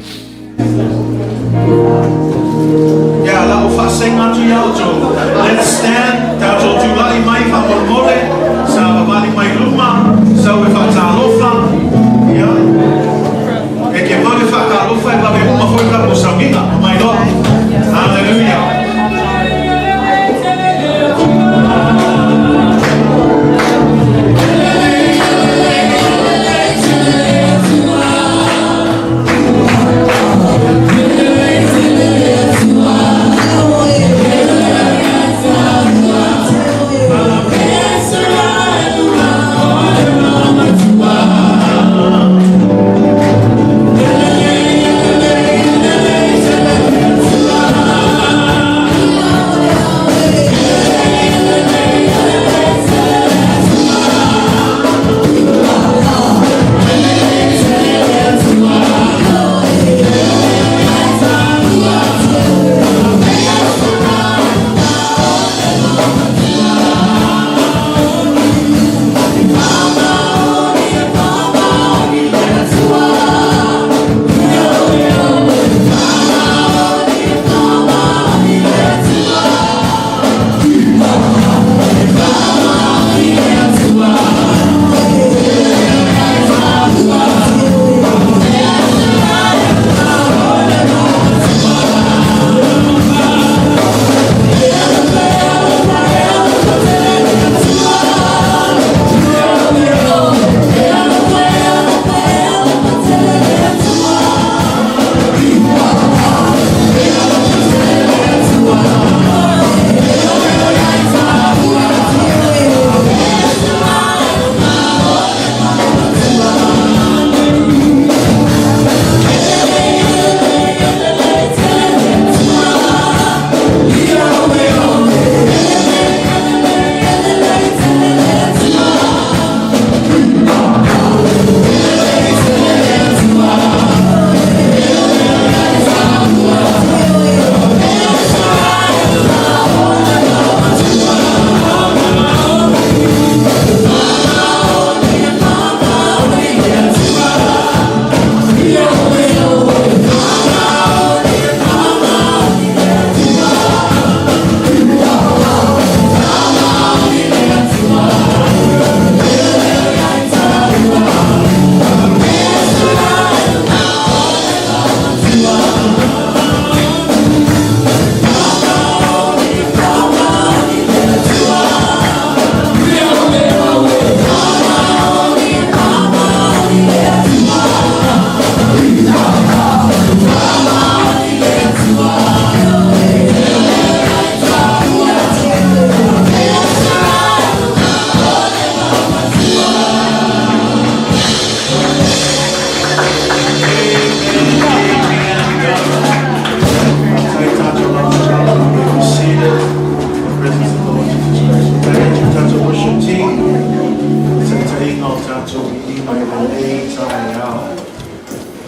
Ia, la o faasega atu ia outou. Let's stand. Tatou tulai mai faamolemole. Savavali mai luma. Sau e faatalofa. Ia. E ke vave faatalofa e vave uma foi ka sauniga. Mai loa. Hallelujah.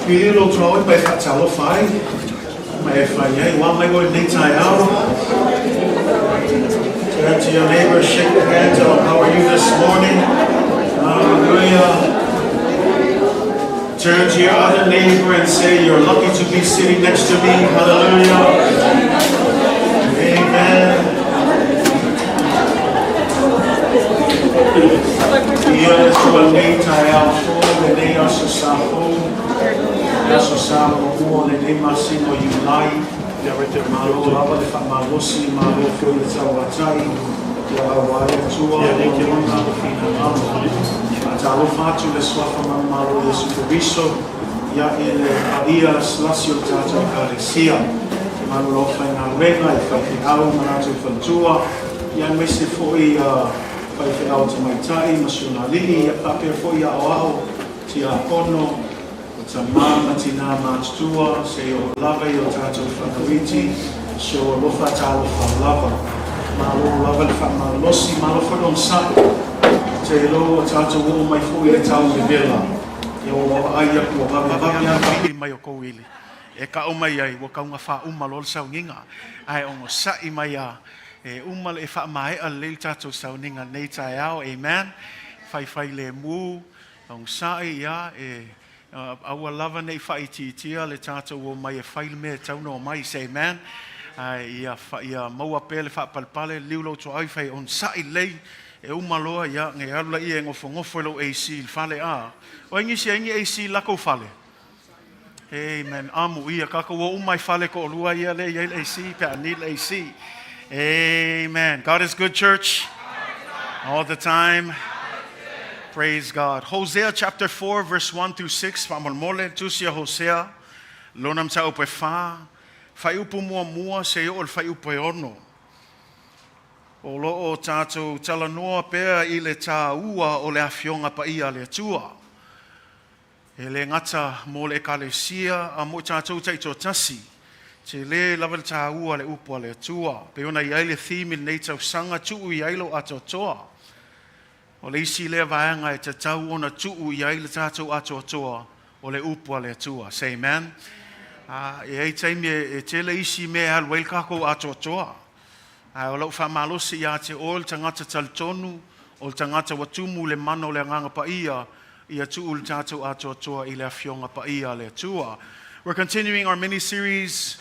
Pili lo tuaoi pa e faatalofa ai ma e fai ai ua mai oe lenei taeao. Turn to your neighbor, shake the hand, tell them how are you this morning. Hallelujah. Turn to your other neighbor and say, You're lucky to be sitting next to me. Hallelujah. Amen. Ia le Atua lenei taeao fou, lenei aso sa fou, le aso sa muamua o lenei masina o Iulai. Malo lava le faamalosi, malo foi le tauatai, ia aua ai le Atua ma Lona finagalo. Faatalofa atu i le Suafa manumalo o Iesu Keriso, ia i le paia lasilasi o le tatou Ekalesia. Malo le aufaigaluega i faifeau ma latou faletua, ia aemaise foi faifeau tamaitai ma si ona alii, ia faapea foi aoao, tiakono, o tamā ma tinā matutua, seia oo lava i o tatou fanau iti, si ou alofa talofa lava. Malo lava le faamalolosi, malo foi le onosai. Ou te iloa ua tatou oo mai foi i le tau vevela, ia ua vaai atu ua vavevave lava le vili mai o kou ili e kau mai ai, ua taugafā uma loa le sauniga. Ae onosai mai a e uma e faamaea lelei le tatou sauniga i lenei taeao. Amen. Faifai lemu, onosai, ia, e aua lava nei faaitiitia le tatou omai e fai le mea e tatau ona omai. Say amen. Ae ia, ia maua pea le faapalepale, liu lou tuaoi fai onosai lelei, e uma loa, ia, nei alu laia e nofonofo i lou AC i le fale, a. O ai nisi e i ai ni AC i lakou fale? Amen. Amu ia, tatou o uma i fale toalua ia lea e i ai le AC pe a need le AC. Amen. God is good, church. All the time. Praise God. Hosea chapter 4 verse 1 through 6, faamolemole, tusi a Hosea, lona mataupu e 4, fuaiupu muamua seia oo i le fuaiupu e 6. O lo o tatou talanoa pea i le tāua o le Afioga Paia a le Atua. E le gata mo le Ekalesia a mo i tatou taitoatasi, tele lava le tāua o le upu a le Atua. Pei ona i ai le theme i lenei tausaga, tuu i ai lou atoatoa. O le isi lea vaega e tatau ona tuu i ai le tatou atoatoa, o le upu a le Atua. Say amen. E i ai taimi e tele isi mea e alu ai le tatou atoatoa. Ae o lau faamalosi ia te oe le tagata talitonu, o le tagata ua tumu i le mana o le Agaga Paia, ia tuu le tatou atoatoa i le Afioga Paia a le Atua. We're continuing our mini-series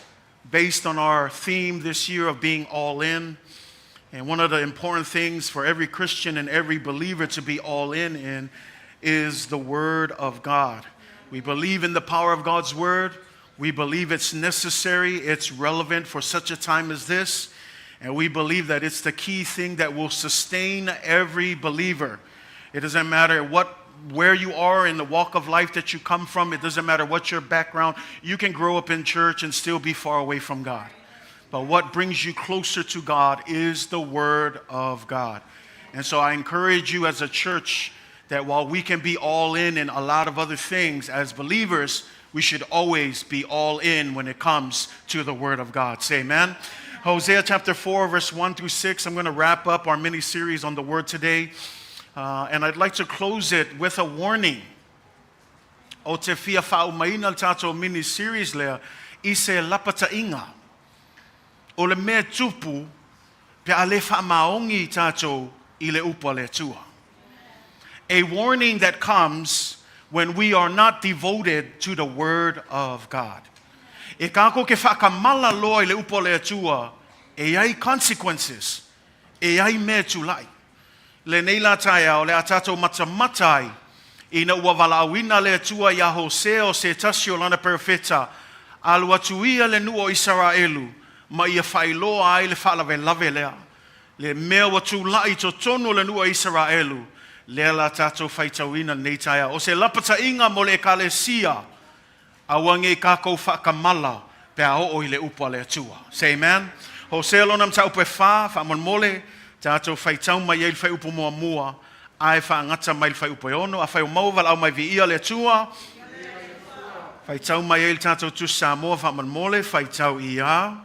based on our theme this year of being all in. And one of the important things for every Christian and every believer to be all in is the Word of God. We believe in the power of God's Word. We believe it's necessary, it's relevant for such a time as this, and we believe that it's the key thing that will sustain every believer. It doesn't matter where you are in the walk of life that you come from, it doesn't matter what your background. You can grow up in church and still be far away from God. But what brings you closer to God is the Word of God. And so I encourage you as a church that while we can be all in a lot of other things as believers, we should always be all in when it comes to the Word of God. Say amen. Hosea chapter 4, verse 1 through 6. I'm going to wrap up our mini series on the Word today. And I'd like to close it with a warning. Ou te fia faaumaina le tatou mini series lea i se lapataiga. O le mea tupu pe a le faamaoni tatou i le upu a le Atua. A warning that comes when we are not devoted to the Word of God. E kākou ke faakamala loa i le upu a le Atua, e i ai consequences, e i ai mea tulai. Lenei la taeao, o le a tatou matamata ai, ina ua valaauina le Atua iā Hosea o se tasi o lana perofeta, alu atu ia i le nuu o Isaraelu, ma ia faailoa ai le faalavelave lea. Le mea ua tulai i totonu o le nuu o Isaraelu, lea la tatou faitauina lenei taeao. O se lapataiga mo le Ekalesia, aua nei tatou faakamala pe a oo i le upu a le Atua. Say amen. Hosea lona mataupu e 4, faamolemole, tatou faitau mai ai le fuaiupu muamua, ae faagata mai le fuaiupu e 6. Afai o maua valaau mai viia le Atua. Faitau mai ai le tatou Tusi Samoa faamolemole, faitau ia.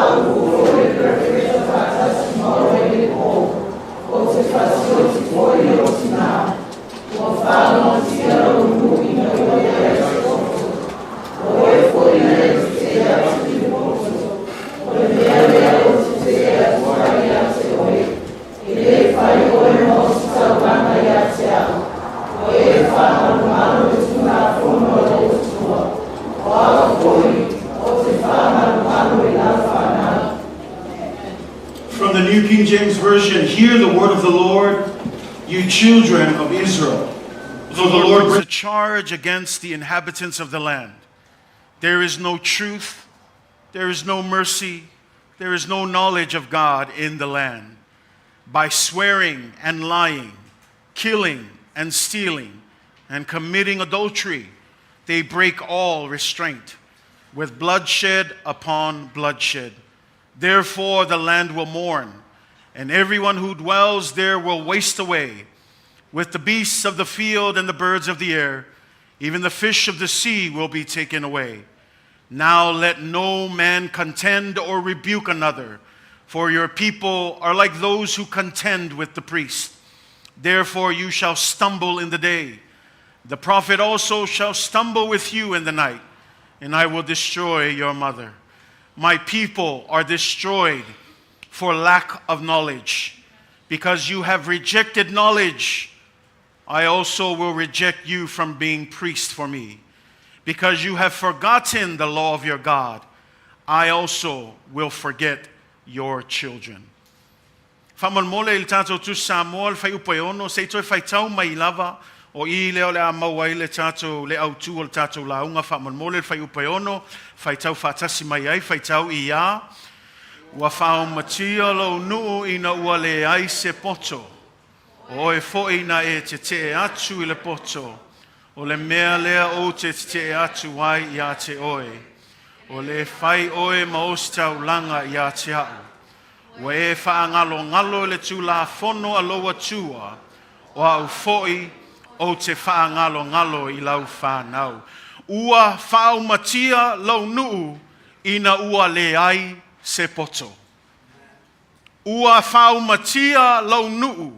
Faaupu foi le Perofeta faatasi ma oe i le po, ou te faasioti foi i lou tinā. Ua faaumatia lou nuu ina ua leai se poto, o oe foi na e tetee atu i le poto. O le mea lea ou te tetee atu ai ia te oe, e le fai oe ma ositaulaga ia te au, ua e faamalumalu le tulafono a lou Atua, o au foi ou te faamalumalu i lau fanau. From the New King James Version, hear the word of the Lord, you children of Israel. For the Lord brings a charge against the inhabitants of the land. There is no truth, there is no mercy, there is no knowledge of God in the land. By swearing and lying, killing and stealing, and committing adultery, they break all restraint, with bloodshed upon bloodshed. Therefore, the land will mourn, and everyone who dwells there will waste away, with the beasts of the field and the birds of the air. Even the fish of the sea will be taken away. Now let no man contend or rebuke another, for your people are like those who contend with the priest. Therefore, you shall stumble in the day. The prophet also shall stumble with you in the night, and I will destroy your mother. My people are destroyed for lack of knowledge. Because you have rejected knowledge, I also will reject you from being priest for me. Because you have forgotten the law of your God, I also will forget your children. Faamolemole i le tatou Tusi Samoa, le Fuaiupu e 6, se i toe faitau mai lava, o i lea o le a maua ai le tatou, le autu o le tatou lauga. Faamolemole le Fuaiupu e 6, faitau faatasi mai ai, faitau ia. Ua faaumatia lou nuu ina ua leai se poto. O oe foi na e tetee atu i le poto. O le mea lea ou te tetee atu ai ia te oe. O le fai oe ma ositaulaga ia te au. Ua e faagalogalo i le tulafono a lou Atua, o au foi ou te faagalogalo i lau fanau. Ua faaumatia lou nuu ina ua leai se poto. Ua faaumatia lou nuu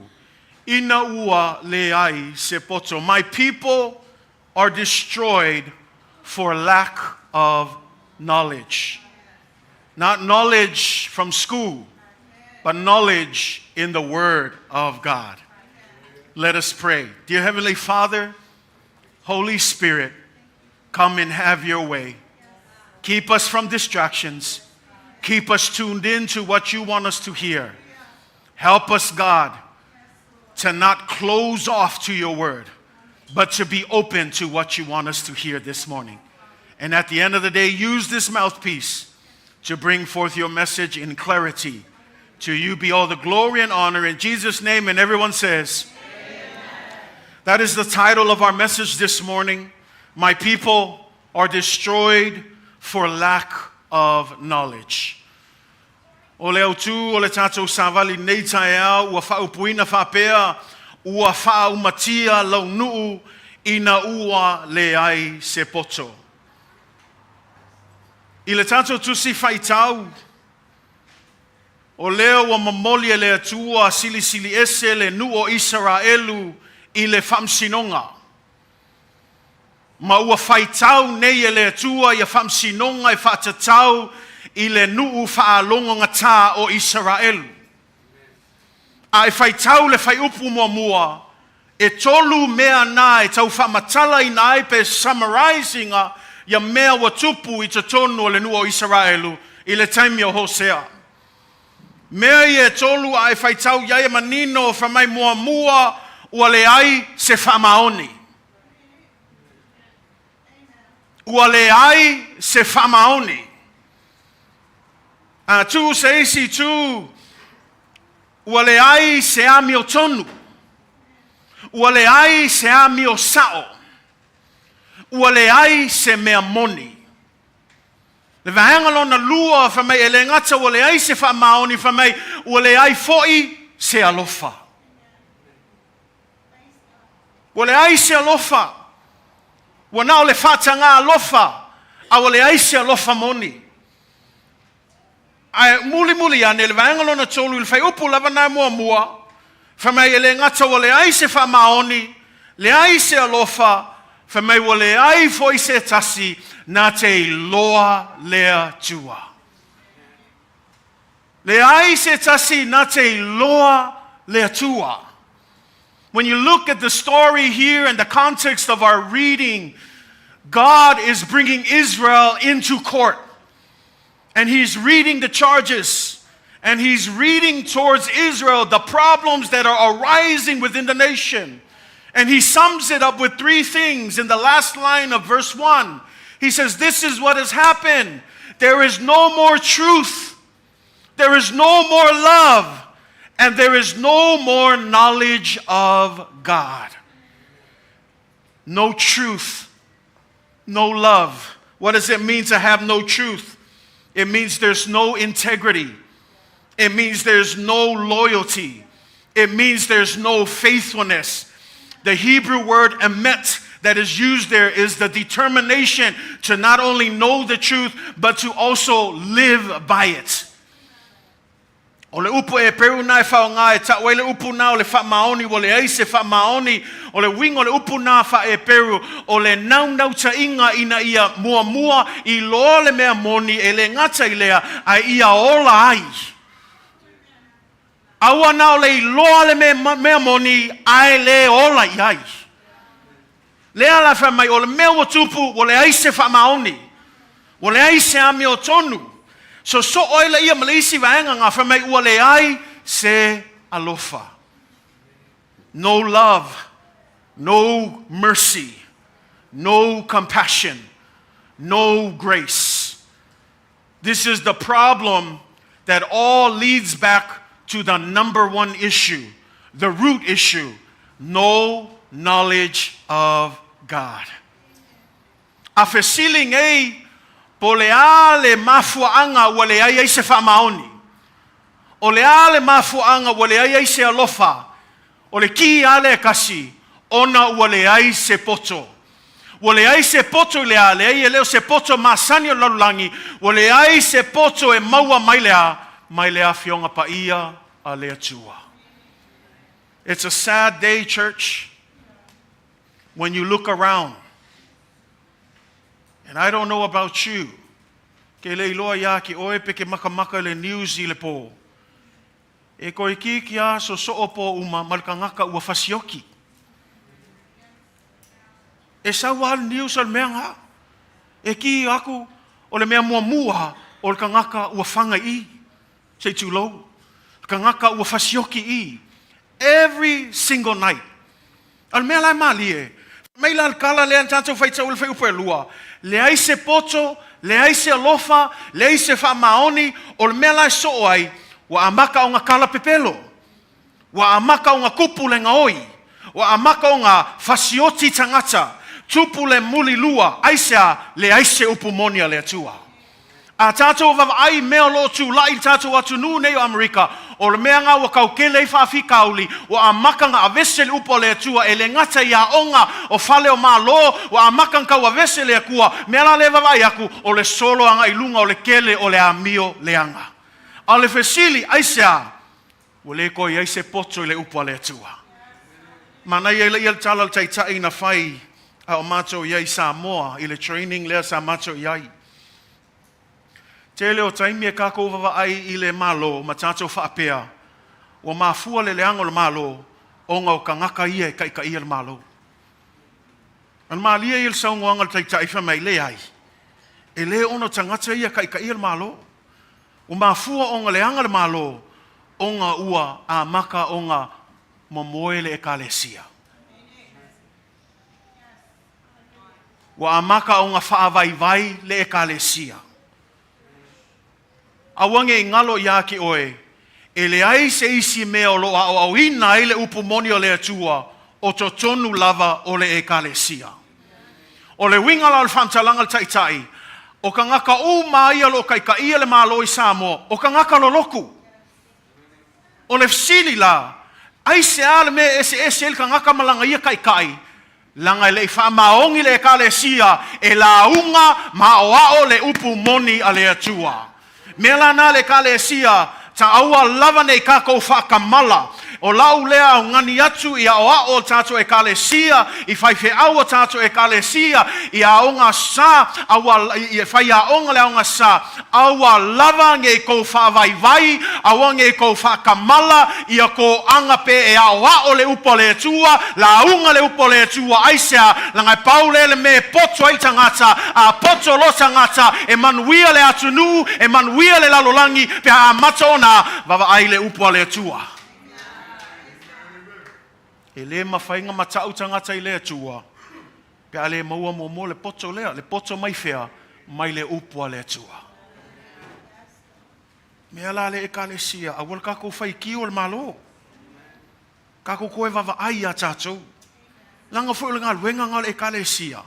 ina ua leai se poto. My people are destroyed for lack of knowledge. Not knowledge from school, but knowledge in the Word of God. Let us pray. Dear Heavenly Father, Holy Spirit, come and have your way. Keep us from distractions. Keep us tuned in to what you want us to hear. Help us, God, to not close off to your word, but to be open to what you want us to hear this morning. And at the end of the day, use this mouthpiece to bring forth your message in clarity. To you be all the glory and honor in Jesus' name. And everyone says, Amen. That is the title of our message this morning. My people are destroyed for lack of knowledge. O le autu o le tatou savali nei taeao ua faaupuina faapea, Ua faaumatia lou nuu ina ua leai se poto. I le tatou tusi faitau, o lea ua momoli e le Atua silisili ese le nuu o Isaraelu i le faamasinoga. Ma ua faitau nei e le Atua ia faamasinoga e faatatau i le nuu faalogogata o Isaraelu. A e faitau le fuaiupu muamua, e tolu mea na e tau faamatalaina ai pe summarise ina ia mea ua tupu i totonu o le nuu o Isaraelu i le taimi o Hosea. Mea ia e tolu a e faitau i ai e manino fai mai muamua ua leai se faamaoni. Ua leai se faamaoni. A tuu se isi itu, ua leai se amiotonu. Ua leai se amio sao. Ua leai se mea moni. Le vaega lona lua fai mai e le gata ua leai se faamaoni fai mai ua leai foi se alofa. Ua leai se alofa. Ua na o le faatagā alofa, a ua leai se alofa moni. Ae mulimuli ane i le vaega lona tolu i le fuaiupu lava na muamua, fai mai e le gata ua leai se faamaoni, leai se alofa, fai mai ua leai foi se tasi na te iloa le Atua. Leai se tasi na te iloa le Atua. When you look at the story here and the context of our reading, God is bringing Israel into court. And he's reading the charges. And he's reading towards Israel the problems that are arising within the nation. And he sums it up with three things in the last line of verse 1. He says, This is what has happened. There is no more truth, there is no more love, and there is no more knowledge of God. No truth, no love. What does it mean to have no truth? It means there's no integrity. It means there's no loyalty. It means there's no faithfulness. The Hebrew word emet that is used there is the determination to not only know the truth, but to also live by it. O le upu Heperu na e faaaoga e ta'u ai le upu na o le faamaoni ua leai se faamaoni. O le uiga o le upu na faa-Heperu o le naunautaiga ina ia muamua iloa le mea moni e le gata i lea ae ia ola ai. Aua na o le iloa le mea moni ae le ola i ai. Lea la fai mai o le mea ua tupu ua leai se faamaoni. Ua leai se amiotonu. Sosoo ai laia ma le isi vaega nga fai mai ua leai se alofa. No love, no mercy, no compassion, no grace. This is the problem that all leads back to the number one issue, the root issue, no knowledge of God. A fesili nei, po o le a le mafuaaga ua leai ai se faamaoni? O le a le mafuaaga ua leai ai se alofa? O le ki lava lea e kasi, ona ua leai se poto. Ua leai se poto i le a? Leai, e le o se poto masani o le lalolagi, ua leai se poto e maua mai le a? Mai le Afioga Paia a le Atua. It's a sad day, church, when you look around. And I don't know about you, ke le iloa iā ke ʻoe pe ke makamaka i le news i le pō. E koikiki a sosoo pō uma ma le kagaka ua fasioki. E sau lava le news o le mea nga. E ki aku o le mea muamua o le kagaka ua faga i i. Se i tulou. Kagaka ua fasioki i. Every single night. A o le mea la e malie, fai mai la le tala lea na tatou faitau i le fuaiupu e lua, leai se poto, leai se alofa, leai se faamaoni, o le mea la e soo ai, ua amata ona tala pepelo, ua amata ona tupu le gaoi, ua amata ona fasioti tagata, tupu le mulilua, aisea? Leai se upu moni a le Atua. A tatou vaavaai i mea o lo o tulai i le tatou atunuu nei o Amerika, o le mea nga ua tau tele ai faafitauli, ua amata ona avese le upu a le Atua e le gata i aoga o fale o Malo, ua amata ona tau avese le Atua, mea la lea e vaavaai atu, o le solo agai i luga o le tele o le amio leaga. A o le fesili, aisea? Ua le toe i ai se poto i le upu a le Atua. Manaia ai laia le tala a le Taitai na fai a o matou i ai i Samoa i le training lea sa matou i ai. Tele o taimi e kakou vavaai i le Malo ma tatou faapea, ua mafua le leaga o le Malo ona o tagata ia e taitaia le Malo. A na malie ia le saunoaga a le Taitai fai mai, leai, e le ona o tagata ia e taitaia le Malo. Ua mafua ona leaga le Malo ona ua amata ona momoe le Ekalesia. Ua amata ona faavaivai le Ekalesia. Aua ne i galo iā te oe, e leai se isi mea o lo o aoaoina ai le upu moni o le Atua o totonu lava o le Ekalesia. O le uiga la o le faamatalaga a le Taitai, o tagata uma ia o lo o taitaia le Malo i Samoa, o tagata lolotu. O le fesili la, aisea le mea e eseese ai le tagata ma lana ia taitai? Leaga e le i faamaoni le Ekalesia e lauga ma aoao le upu moni a le Atua. Mea la na le Ekalesia, ta aua lava nei kākou faakamala. O la'u lea augani atu i aoao o tatou Ekalesia, i faifeau o tatou Ekalesia, i aoga sa, aua, i faiaoga le aoga sa, aua lava nei kou faavaivai, aua nei kou faakamala, ia koaga pe e aoao le upu a le Atua, lauga le upu a le Atua, aisea, laga e pau lea le mea e poto ai le tagata, a poto loa tagata, e manuia le atunuu, e manuia le lalolagi, pe a amata ona vaavaai le upu a le Atua. E le mafai ona matau tagata i le Atua, pe a le maua muamua le poto lea, le poto mai fea? Mai le upu a le Atua. Mea la le Ekalesia, aua le tatou faitio i le Malo. Tatou toe vaavaai iā tatou. Leaga foi o le galuega lena o le Ekalesia.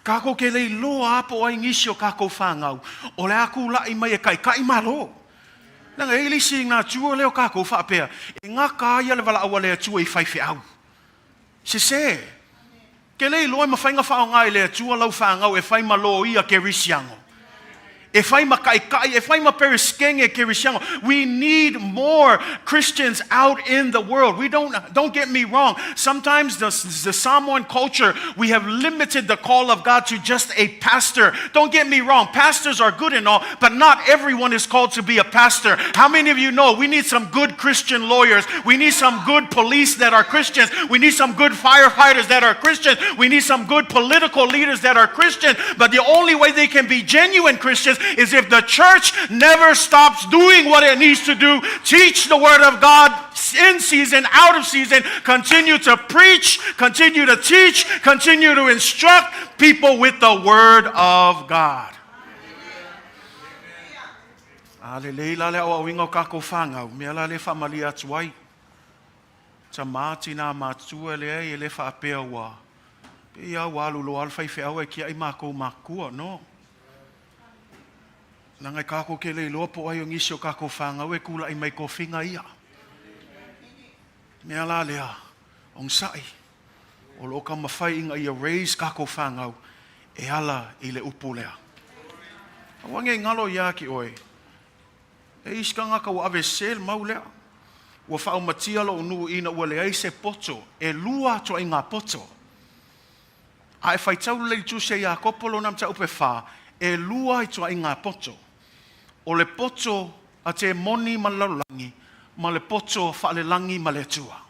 Tatou te le iloa lava po o ai nisi o tatou fanau o le a tulai mai e taitai Malo. Leaga e i ai le isi natura lea o tatou faapea, e gata lava ia le valaau a le Atua i faifeau. Sese. Ke le iloa e mafai ona faaaoga e le Atua lau fanau e fai ma loia kerisiano, e fai ma taitai, e fai ma peresetene kerisiano. We need more Christians out in the world. We don't, don't get me wrong. Sometimes the, the Samoan culture, we have limited the call of God to just a pastor. Don't get me wrong. Pastors are good and all, but not everyone is called to be a pastor. How many of you know we need some good Christian lawyers? We need some good police that are Christians. We need some good firefighters that are Christians. We need some good political leaders that are Christian. But the only way they can be genuine Christians is if the church never stops doing what it needs to do, teach the word of God in season, out of season, continue to preach, continue to teach, continue to instruct people with the word of God. A lelei la le aoaoina o kākou fanau, mea la le faamalie atu ai. Tamā, tinā matua, leai, e le faapea ua, pei lava ua alu loa le faifeau ae tiai mākou matua, no. Leaga e kākou ke le iloa po o ai o nisi o kākou fanau e kula'i mai tofiga ia. Mea la lea, onosai, o lo o taumafai ina ia raise kākou fanau e ala i le upu lea. Aua nei galo iā te oe, e isi tagata ua avesese le mau lea. Ua faaumatia lou nuu ina ua leai se poto, elua ituaiga poto. A e faitau lelei i le Tusi a Iakopo lona mataupu e fa, elua ituaiga poto. O le poto a temoni ma le lalolagi, ma le poto faalelagi ma le Atua.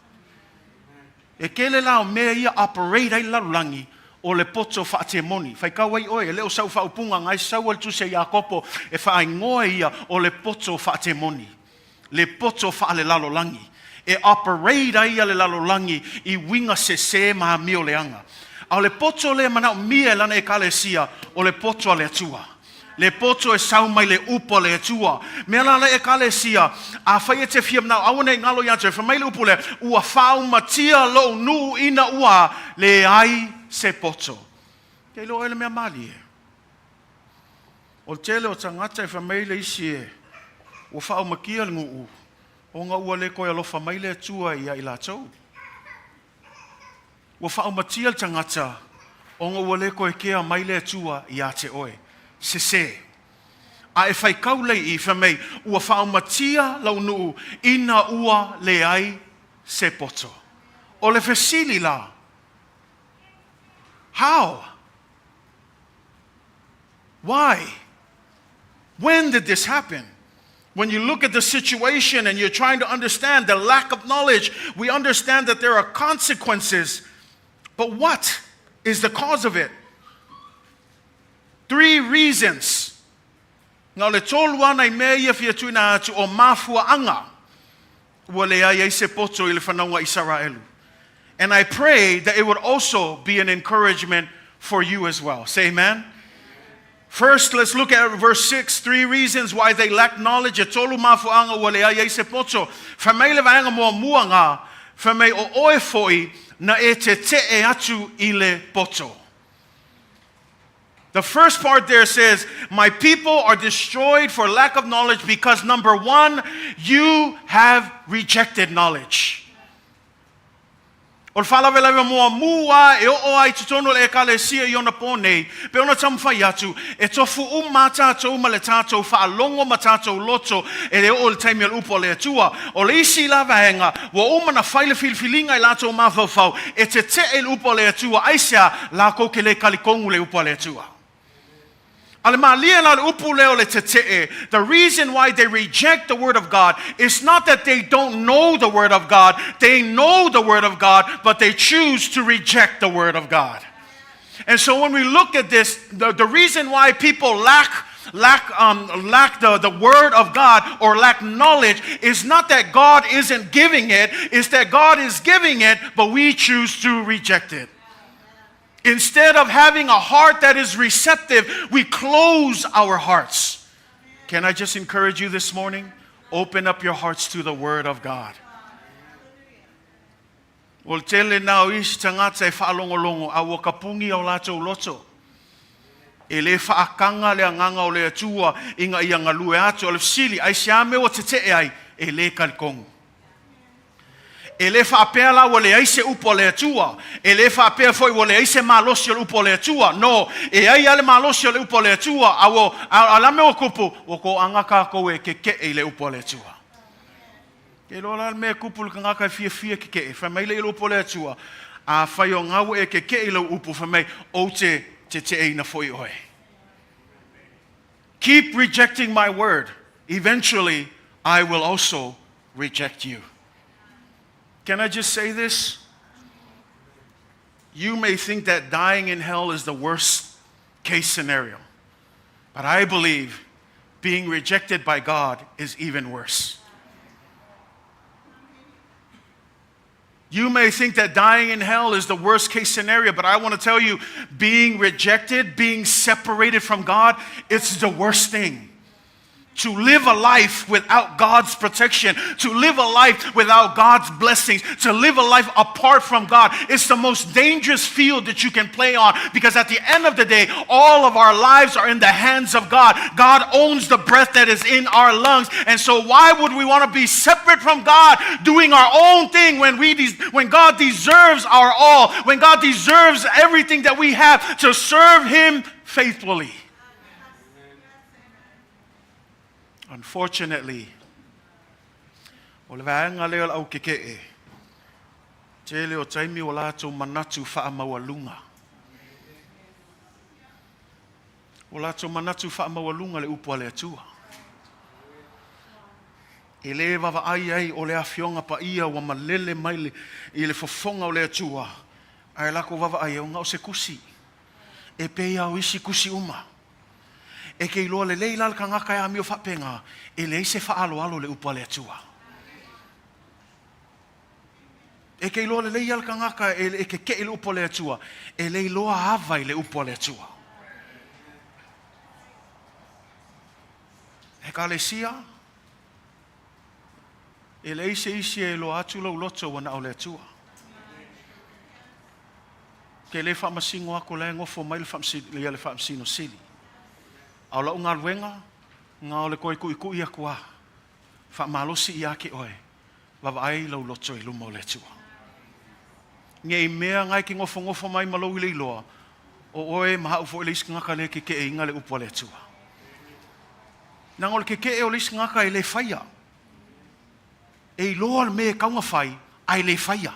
E tele la o mea ia operate ai le lalolagi, o le poto faatemoni. Faitau ai oe, e le o sau faaupuga na e sau ai le Tusi a Iakopo e faaigoa ia o le poto faatemoni. Le poto faalelalolagi. E operate ai ia le lalolagi i uiga sese ma amio leaga. A o le poto lea e manaomia e lana Ekalesia, o le poto a le Atua. Le poto e sau mai le upu a le Atua. Mea la le Ekalesia, afai e te fia manao, aua nei galo ia te oe, fai mai le upu lea, ua faaumatia lou nuu ina ua leai se poto. Ke iloa oe le mea malie. O le tele o tagata e fai mai le isi e, ua faaumatia le nuu, ona ua le toe alofa mai le Atua ia i latou. Ua faaumatia le tagata ona ua le toe kea mai le Atua iā te oe. Sese. A e faitau lei i, fai mai, ua faaumatia lau nuu ina ua leai se poto. O le fesili la, How? Why? When did this happen? When you look at the situation and you're trying to understand the lack of knowledge, we understand that there are consequences. But what is the cause of it? Three reasons. Na o le tolu lava nai mea ia fia tuuina atu o mafuaaga ua leai ai se poto i le fanauga Isaraelu. And I pray that it would also be an encouragement for you as well. Say amen. First, let's look at verse 6, three reasons why they lack knowledge. E tolu mafuaaga ua leai ai se poto. Fai mai le vaega muamua nga, fai mai o oe foi na e tete'e atu i le poto. The first part there says, My people are destroyed for lack of knowledge because, number one, you have rejected knowledge. O le faalavelave muamu a e oo ai i totonu o le Ekalesia i ona pō nei, pei ona taumafai atu, e tofu uma a tatou ma le tatou faalogo ma tatou loto e le oo i le taimi o le upu a le Atua. O le isi la vaega, ua uma ona fai le filifiliga i latou mafaufau e tete'e i le upu a le Atua, aisea? Lakou te le talitonu i le upu a le Atua. A le malie la o le upu lea o le tete'e, the reason why they reject the word of God is not that they don't know the word of God, they know the word of God, but they choose to reject the word of God. And so when we look at this, the reason why people lack the word of God or lack knowledge is not that God isn't giving it, it's that God is giving it, but we choose to reject it. Instead of having a heart that is receptive, we close our hearts. Can I just encourage you this morning? Open up your hearts to the Word of God. O le tele na o isi tagata e faalogologo a ua kapugi o latou loto. E le faakaga le agaga o le Atua ina ia galue atu. O le fesili, aisea mea ua tete'e ai? E le talitonu. E le faapea la ua leai se upu a le Atua. E le faapea foi ua leai se malosi o le upu a le Atua. No, e ai a le malosi o le upu a le Atua, a ua, a, a la mea ua tupu, ua toaga tatou e keke'e i le upu a le Atua. E iloa la le mea e tupu i le tagata e fiafia keke'e, fai mai lea i le upu a le Atua, afai o gau e keke'e i lau upu, fai mai, ou te tete'eina foi oe. Keep rejecting my word. Eventually, I will also reject you. Can I just say this? You may think that dying in hell is the worst case scenario, but I believe being rejected by God is even worse. You may think that dying in hell is the worst case scenario, but I want to tell you, being rejected, being separated from God, it's the worst thing. To live a life without God's protection, to live a life without God's blessings, to live a life apart from God, it's the most dangerous field that you can play on, because at the end of the day, all of our lives are in the hands of God. God owns the breath that is in our lungs. And so why would we want to be separate from God, doing our own thing when God deserves our all, when God deserves everything that we have to serve Him faithfully? Unfortunately, o le vaega lea o le aukeke'e, tele o taimi o latou manatu faamaualuga. O latou manatu faamaualuga le upu a le Atua. E le vaavaai ai o le afioga paia ua malele mai le, i le fofoga o le Atua, ae lakou vaavaai e ona o se tusi. E pei a o isi tusi uma. E ke iloa lelei la le tagata e amio faapena, e leai se faaaloalo i le upu a le Atua. E ke iloa lelei ia le tagata e keke'e i le upu a le Atua, e le iloa ava i le upu a le Atua. Ekalesia, e leai se isi e iloa atu lou loto ua na o le Atua. Ke le faamasino atu la e nofo mai le ia le Faamasino Sili. A o lau galuega, na o le toe tuitui atu a, faamalosi ia te oe, vaavaai lau loto i luma o le Atua. Nei mea na e te nofonofo mai ma lou ile iloa, o oe ma hau foi le isi tagata le keke'eiga le upu a le Atua. Leaga o le keke'e o le isi tagata e le faia. E iloa le mea e tatau ona fai, ae le faia.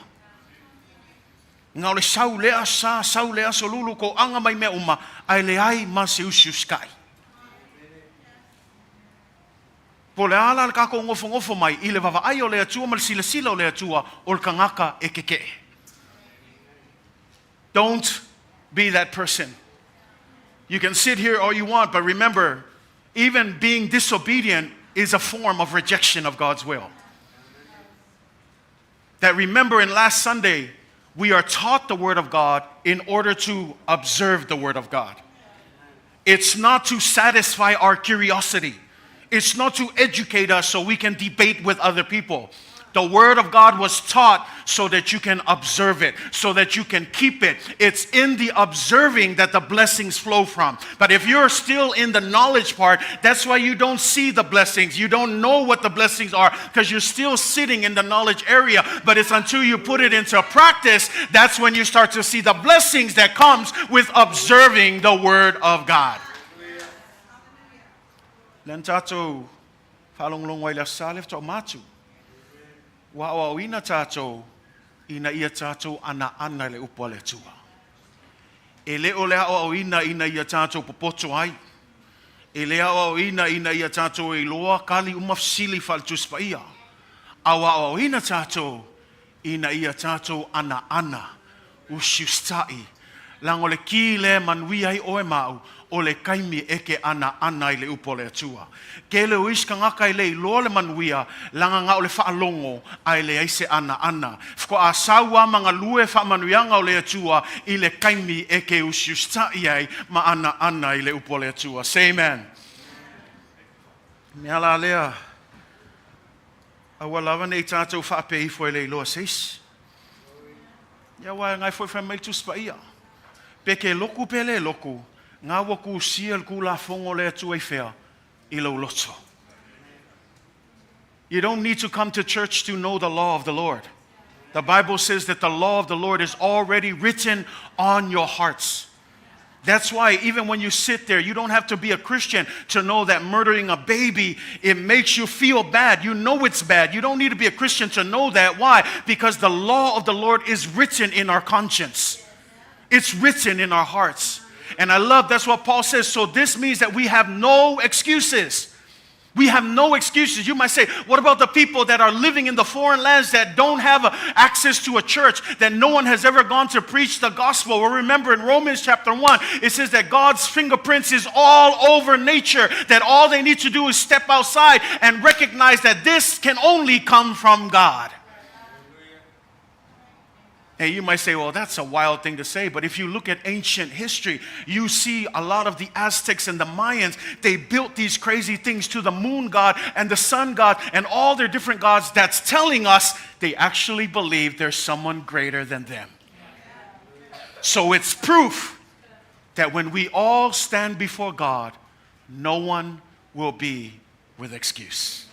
Na o le sau lea sa, sau lea solulu, toaga mai mea uma, ae leai ma se usiusitai. Po o le a la le tatou nofonofo mai i le vaavaai o le Atua ma le silasila o le Atua o le tagata e keke'e. Don't be that person. You can sit here all you want, but remember, even being disobedient is a form of rejection of God's will. That remember in last Sunday, we are taught the Word of God in order to observe the Word of God. It's not to satisfy our curiosity. It's not to educate us so we can debate with other people. The Word of God was taught so that you can observe it, so that you can keep it. It's in the observing that the blessings flow from. But if you're still in the knowledge part, that's why you don't see the blessings. You don't know what the blessings are because you're still sitting in the knowledge area. But it's until you put it into practice, that's when you start to see the blessings that comes with observing the Word of God. Lea na tatou faalogologo ai i le Aso Sa lea faatoa uma atu. Ua aoaoina tatou ina ia tatou anaana i le upu a le Atua. E le o le aoaoina ina ia tatou popoto ai. E le aoaoina ina ia tatou iloa kali uma fesili faale-Tusi Paia. A ua aoaoina tatou ina ia tatou anaana, usiusitai, leaga o le ki lea e manuia ai oe ma au, o le taimi e te anaana ai i le upu a le Atua. Tele o isi tagata e le iloa le manuia, leaga na o le faalogo ae leai se anaana. Faatoa sau lava ma galue faamanuiaga o le Atua i le taimi e te usiusitai ai ma anaana i le upu a le Atua. Say amen. Mea la lea. Aua lava ne i tatou faapea ifo e le iloa se isi. Ia aua e ngai foi fai mai le Tusi Paia, Pe ke loku pe le loku, nga ua kusia le Tulafono a le Atua i fea? I lou loto. You don't need to come to church to know the law of the Lord. The Bible says that the law of the Lord is already written on your hearts. That's why even when you sit there, you don't have to be a Christian to know that murdering a baby, it makes you feel bad. You know it's bad. You don't need to be a Christian to know that. Why? Because the law of the Lord is written in our conscience. It's written in our hearts. And I love that's what Paul says. So this means that we have no excuses. We have no excuses. You might say, what about the people that are living in the foreign lands that don't have access to a church, that no one has ever gone to preach the gospel? Well, remember in Romans chapter 1, it says that God's fingerprints is all over nature, that all they need to do is step outside and recognize that this can only come from God. And you might say, well, that's a wild thing to say. But if you look at ancient history, you see a lot of the Aztecs and the Mayans, they built these crazy things to the moon god and the sun god and all their different gods. That's telling us they actually believe there's someone greater than them. So it's proof that when we all stand before God, no one will be with excuse.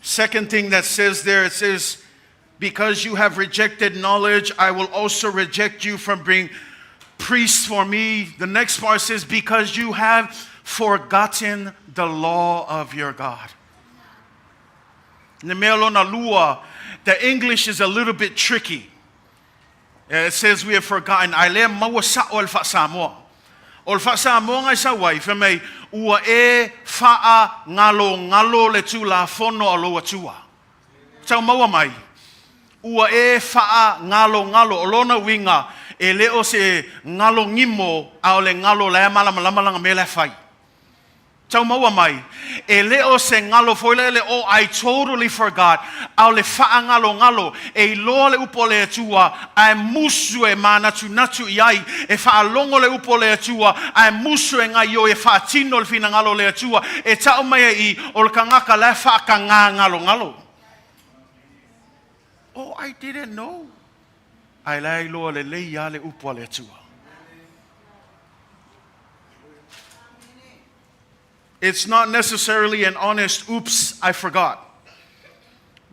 Second thing that says there, it says, Because you have rejected knowledge, I will also reject you from being priests for me. The next part says, Because you have forgotten the law of your God. Le mea lona lua, the English is a little bit tricky. It says we have forgotten, ae lea maua sa'o e le faa-Samoa. O le faa-Samoa na i sau ai, fai mai, ua e faagalogalo le Tulafono a lou Atua. Tau maua mai, ua e faagalogalo, o lona uiga, e le o se galo gimo, a o le galo la e malamalama lana mea la e fai. Tau maua mai, e le o se galo foi lele oh I totally forgot, a o le faagalogalo, e iloa le upu a le Atua, ae musu e mānatunatu i ai, e faalogo le upu a le Atua, ae musu e gaioi e faatino le finagalo o le Atua, e tau mai ai i, o le kagaka la e faakagāgalogalo. Oh, I didn't know. Ae la e iloa lelei lava le upu a le Atua. It's not necessarily an honest, oops, I forgot.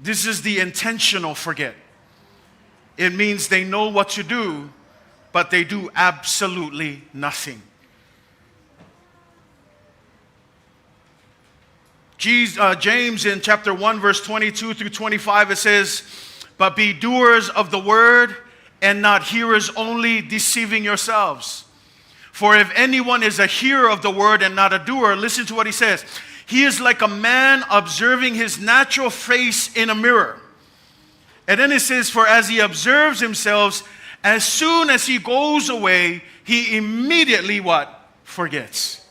This is the intentional forget. It means they know what to do, but they do absolutely nothing. Jesus, James in chapter 1, verse 22 through 25, it says, But be doers of the word and not hearers only, deceiving yourselves. For if anyone is a hearer of the word and not a doer, listen to what he says. He is like a man observing his natural face in a mirror. And then it says, For as he observes himself, as soon as he goes away, he immediately what? Forgets.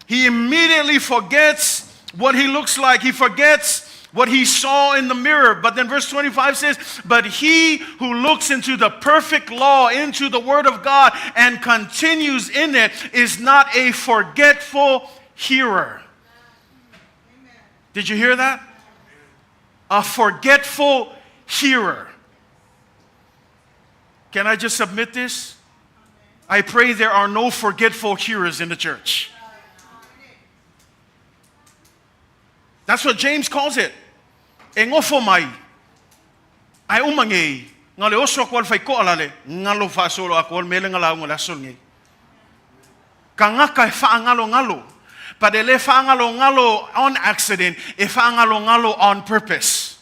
He immediately forgets what he looks like. He forgets what he saw in the mirror. But then verse 25 says, But he who looks into the perfect law, into the word of God, and continues in it, is not a forgetful hearer. Did you hear that? A forgetful hearer. Can I just submit this? I pray there are no forgetful hearers in the church. That's what James calls it. E ngofo mai, ae uma ngei, nga le oso aku al whaikoa lale, ngalo whaasolo aku al mele nga launga le aso ngei. Kangaka e whaangalo ngalo. But e le whaangalo ngalo on accident, e whaangalo ngalo on purpose.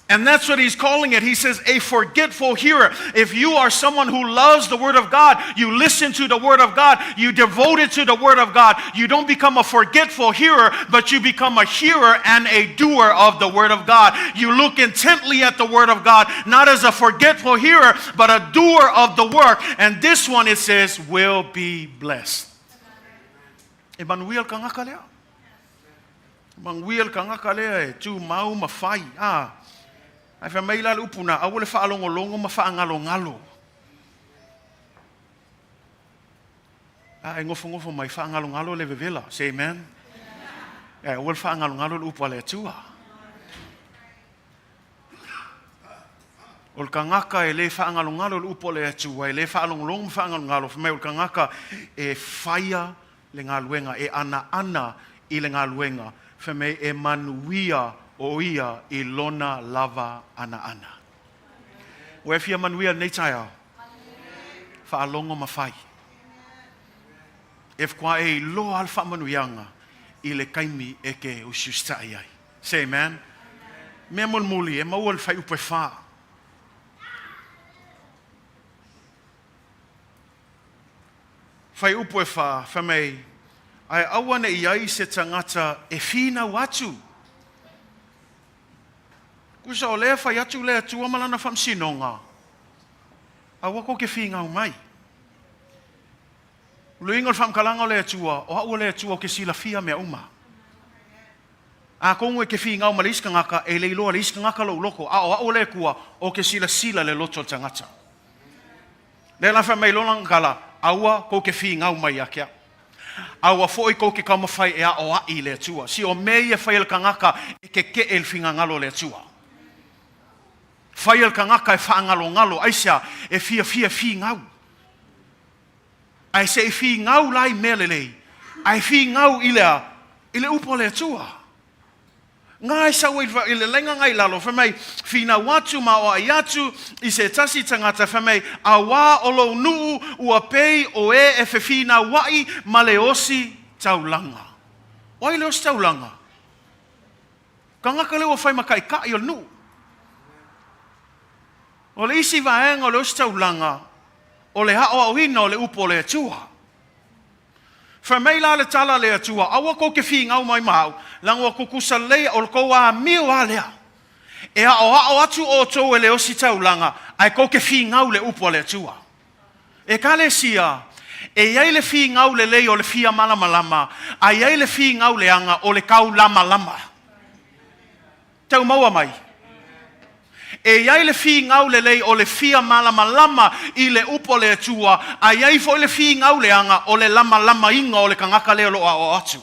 And that's what he's calling it. He says, a forgetful hearer. If you are someone who loves the Word of God, you listen to the Word of God, you devote it to the Word of God, you don't become a forgetful hearer, but you become a hearer and a doer of the Word of God. You look intently at the Word of God, not as a forgetful hearer, but a doer of the work. And this one, it says, will be blessed. E manuia le kangaka lea. Manuia le kangaka lea e tu mau ma fai. Ah, ai fai mai la le upu na, aua le faalogologo ma faagalogalo. A e ngofongofo mai faagalogalo le vevela. Say amen. E aua le faagalogalo le upu a le Atua. O le kangaka e le faagalogalo le upu a le Atua, e le faalogologo ma faagalogalo, fai mai o le kangaka e faia le galuega, e anaana i le galuega, fai mai e manuia o ia i lona lava anaana. Ua e fia manuia lenei taeao? Faalogo ma fai. E faatoa e iloa le faamanuiaga i le taimi e ke usiusitai ai. Say amen. Mea mulimuli, e maua le fuaiupu e 4. Fuaiupu e 4, fai mai, ae aua ne i ai se tagata e finau atu. Kusa o lea fai atu le Atua ma lana faamasinoga, aua kou ke finau mai. Luiga o le faamatalaga o le Atua, o au o le Atua o ke silafia mea uma. Atonu e ke finau ma le isi tagata, e le iloa le isi tagata lou loto, a o au o le Atua, o ke silasila le loto o le tagata. Lea la fai mai lona tala, aua kou ke finau mai ia te au. Aua foi kou ke taumafai e aoai i le Atua. Si o mea ia fai e le tagata e keke'e i le finagalo o le Atua. Fai e le tagata e faagalogalo, aisea e fiafia e finau. Ae se i finau la i mea lelei, ae finau i le a? I le upu a le Atua. Nga e sau ai i le laina nga i lalo, fai mai, finau atu ma aoai atu i se tasi tagata, fai mai, auā o lou nuu ua pei o e e fefinauai ma le osi taulaga. O ai le osi taulaga? Tagata lea ua fai ma taitai o le nuu. O le isi vaega o le ositaulaga, o le aoaoina o le upu o le Atua. Fai mai la le tala a le Atua, aua kou ke finau mai ma au, leaga ua tutusa lelei o le tou amio lava lea. E aoao atu outou e le ositaulaga, ae kou ke finau le upu a le Atua. Ekalesia, e i ai le finau lelei o le fia malamalama, ae i ai le finau leaga o le taulamalama. Tau maua mai. E i ai le finau lelei o le fia malamalama i le upu a le Atua, a i ai foi le finau leaga o le lamalamaina o le tagata lea o lo o aoao atu.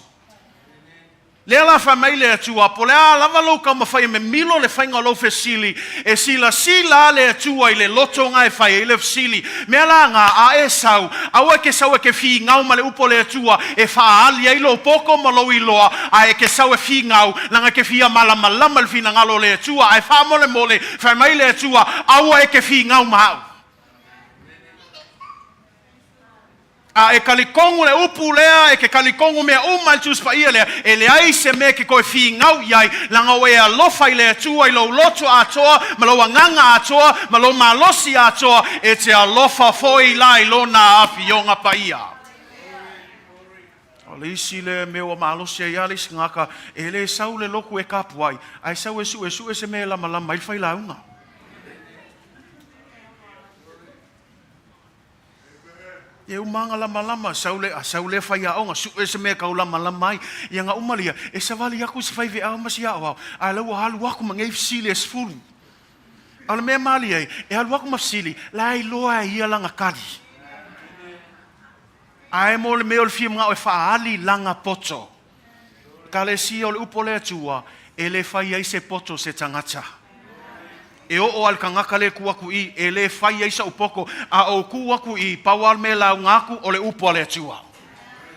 Lea la fai mai le Atua, po o le a lava lou taumafai e mimilo le faiga o lou fesili, e silasila le Atua i le loto na e fai ai le fesili. Mea la na, a e sau, aua e ke sau e ke finau ma le upu a le Atua e faaali ai lou poto ma lou iloa, ae e ke sau e finau, leaga e ke fia malamalama i le finagalo o le Atua, ae faamolemole, fai mai le Atua, aua e ke finau ma au. A e talitonu le upu lea, e ke talitonu mea uma i le Tusi Paia lea, e leai se mea e ke toe finau i ai, leaga ua e alofa i le Atua i lou loto atoa, ma lou agaga atoa, ma lou malosi atoa, e te alofa foi la i Lona Afioga Paia. O le isi lea mea ua malosi ai lava le isi tagata, e le sau le lotu e tapuai, ae sau e suesue se mea e lamalama ai le failauga. E uma aga lamalama, sau le, sau lea faiaoga, sue se mea e tau lamalama ai. Ia na uma lea, e savali atu i se faifeau ma si aoao, ae la ua alu atu ma nei fesili e 10. A o le mea malie ai, e alu atu ma fesili, la e iloa e ia lana tali. Ae mo le mea o le fia manao e faaali lana poto. Ekalesia o le upu a le Atua, e le fai ai se poto se tagata. E oo lava i le tagata lea e tu atu i i, e le fai ai sa'u poto, a ou tu atu i i, pau lava le mea e lauga atu o le upu a le Atua.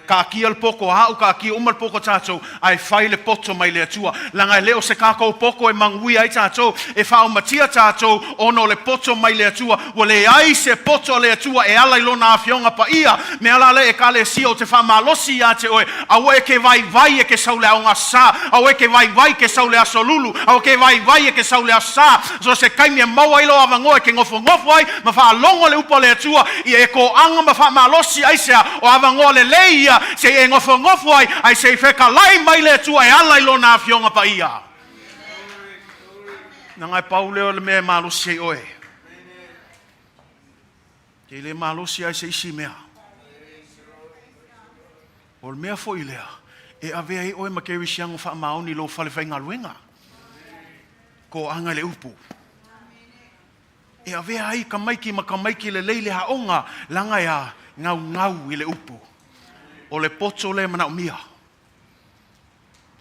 Taatia le poto a au, taatia uma le poto a tatou, ae fai le poto mai le Atua. Leaga e le o se tatou poto e manuia ai tatou, e faaumatia tatou ona o le poto mai le Atua. Ua leai se poto a le Atua e ala i Lona Afioga Paia. Mea la lea Ekalesia ou te faamalosi ia te oe, aua e ke vaivai e ke sau le aoga sa, aua e ke vaivai ke sau le aso lulu, aua ke vaivai e ke sau le aso sa, so se taimi e maua ai lou avanoa e ke nofonofo ai ma faalogo le upu a le Atua, ia e toaga ma faamalosi aisea o avanoa lelei ia se i e nofonofo ai, ae se i fetalai mai le Atua e ala i Lona Afioga Paia. Leaga e pau lea o le mea e malosi ai oe. E le malosi ai se isi mea. O le mea foi lea e avea ai oe ma kerisiano faamaoni i lou fale faigaluega. Toaga i le upu. E avea ai tamaiti ma tamaiti lelei le aoga, leaga e a? Naunau i le upu. O le poto lea e manaomia.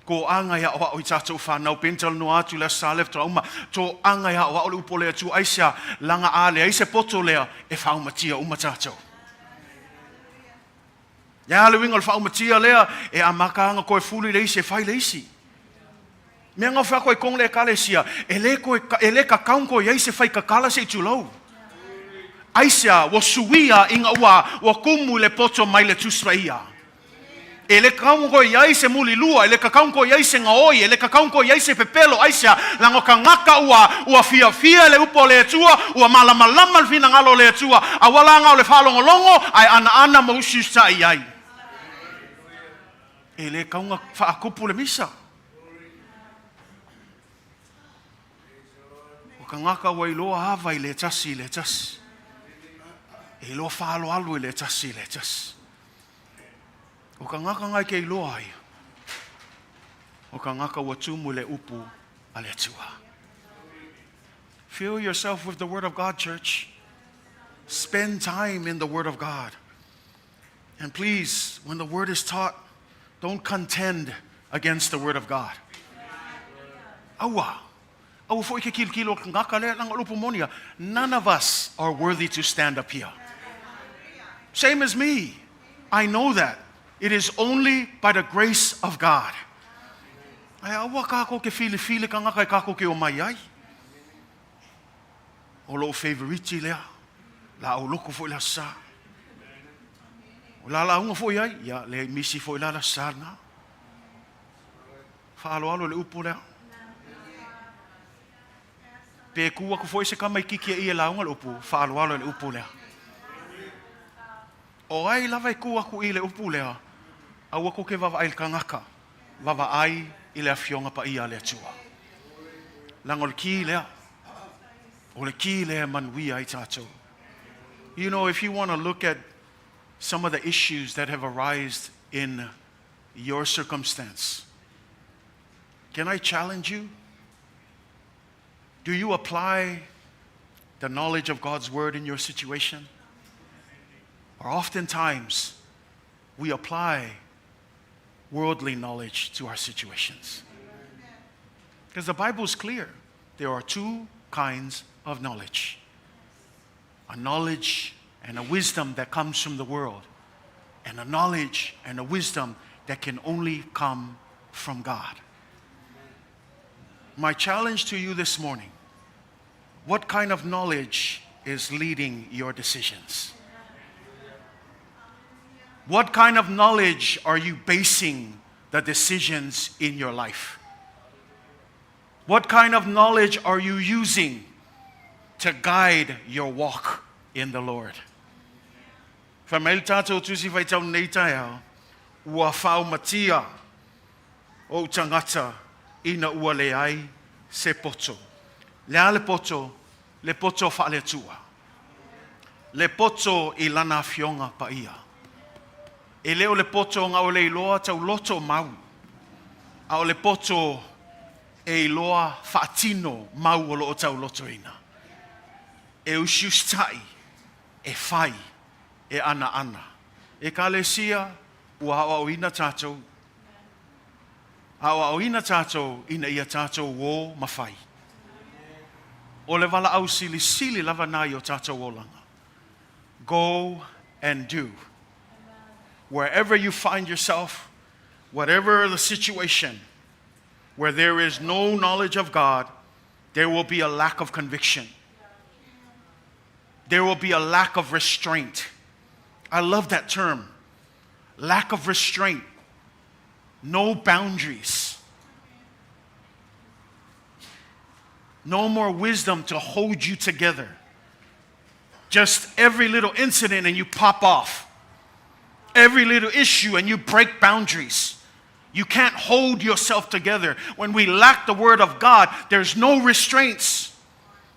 Toaga e aoao i tatou fanau, pei ona talanoa atu i le Aso Sa lea faatoa uma. Toaga e aoao le upu o le Atua, aisea? Leaga a leai se poto lea, e faaumatia uma tatou. Le a le uiga o le faaumatia lea? E amata lava ona toe fuli le isi e fai le isi. Mea na fai atu ai tonu le Ekalesia, e le toe, e le tatau ona toe i ai se faikatala se i tulou. Aisea? Ua suia ina ua, ua tumu i le poto mai le Tusi Paia. E le tatau ona toe i ai se mulilua, e le tatau ona toe i ai se gaoi, e le tatau ona toe i ai se pepelo. Aisea? Leaga o tagata ua, ua fiafia i le upu a le Atua, ua malamalama le finagalo o le Atua, aua la na o le faalogologo, ae anaana ma usiusitai i ai. E le tatau ona faatupu le misa. O tagata ua iloa ava i le tasi i le tasi. E iloa faaaloalo i le tasi i le tasi. O tagata na e ke iloa ai, o tagata ua tumu i le upu a le Atua. Fill yourself with the Word of God, church. Spend time in the Word of God. And please, when the Word is taught, don't contend against the Word of God. Aua. Aua foi ke kilokilo tagata lea leaga o le upu moni ia, none of us are worthy to stand up here. Same as me. I know that. It is only by the grace of God. Ae aua kākou ke filifili tagata e kākou ke omai ai. O lou favourite lea. La au loko foi le aso Sa. O la lauga foi ai, ia le misi foi la le aso Sa lena. Faaaloalo le upu lea. Pe kū aku foi se tamaititi e i e lauga le upu, faaaloalo le upu lea. O ai lava e kū aku i le upu lea, aua kou te vaavaai i le tagata, vaavaai i le Afioga Paia a le Atua. Leaga o le ki lea, o le ki lea e manuia ai tatou. You know, if you want to look at some of the issues that have arised in your circumstance, can I challenge you? Do you apply the knowledge of God's word in your situation? Or oftentimes, we apply worldly knowledge to our situations. Because the Bible is clear. There are two kinds of knowledge. A knowledge and a wisdom that comes from the world, and a knowledge and a wisdom that can only come from God. My challenge to you this morning, what kind of knowledge is leading your decisions? What kind of knowledge are you basing the decisions in your life? What kind of knowledge are you using to guide your walk in the Lord? Fai mai le tatou Tusi Faitau nei taeao, ua faaumatia ou tagata ina ua leai se poto. Le a le poto? Le poto faale-Atua. Le poto i Lana Afioga Paia. E le o le poto na o le iloa tauloto mau, a o le poto e iloa faatino mau o lo o taulotoina. E usiusitai, e fai, e anaana. Ekalesia, ua aoaoina tatou. Aoaoina tatou ina ia tatou ō ma fai. O le valaau silisili lava na i o tatou olaga. Go and do. Wherever you find yourself, whatever the situation, where there is no knowledge of God, there will be a lack of conviction. There will be a lack of restraint. I love that term. Lack of restraint. No boundaries. No more wisdom to hold you together. Just every little incident and you pop off. Every little issue and you break boundaries. You can't hold yourself together. When we lack the Word of God, there's no restraints,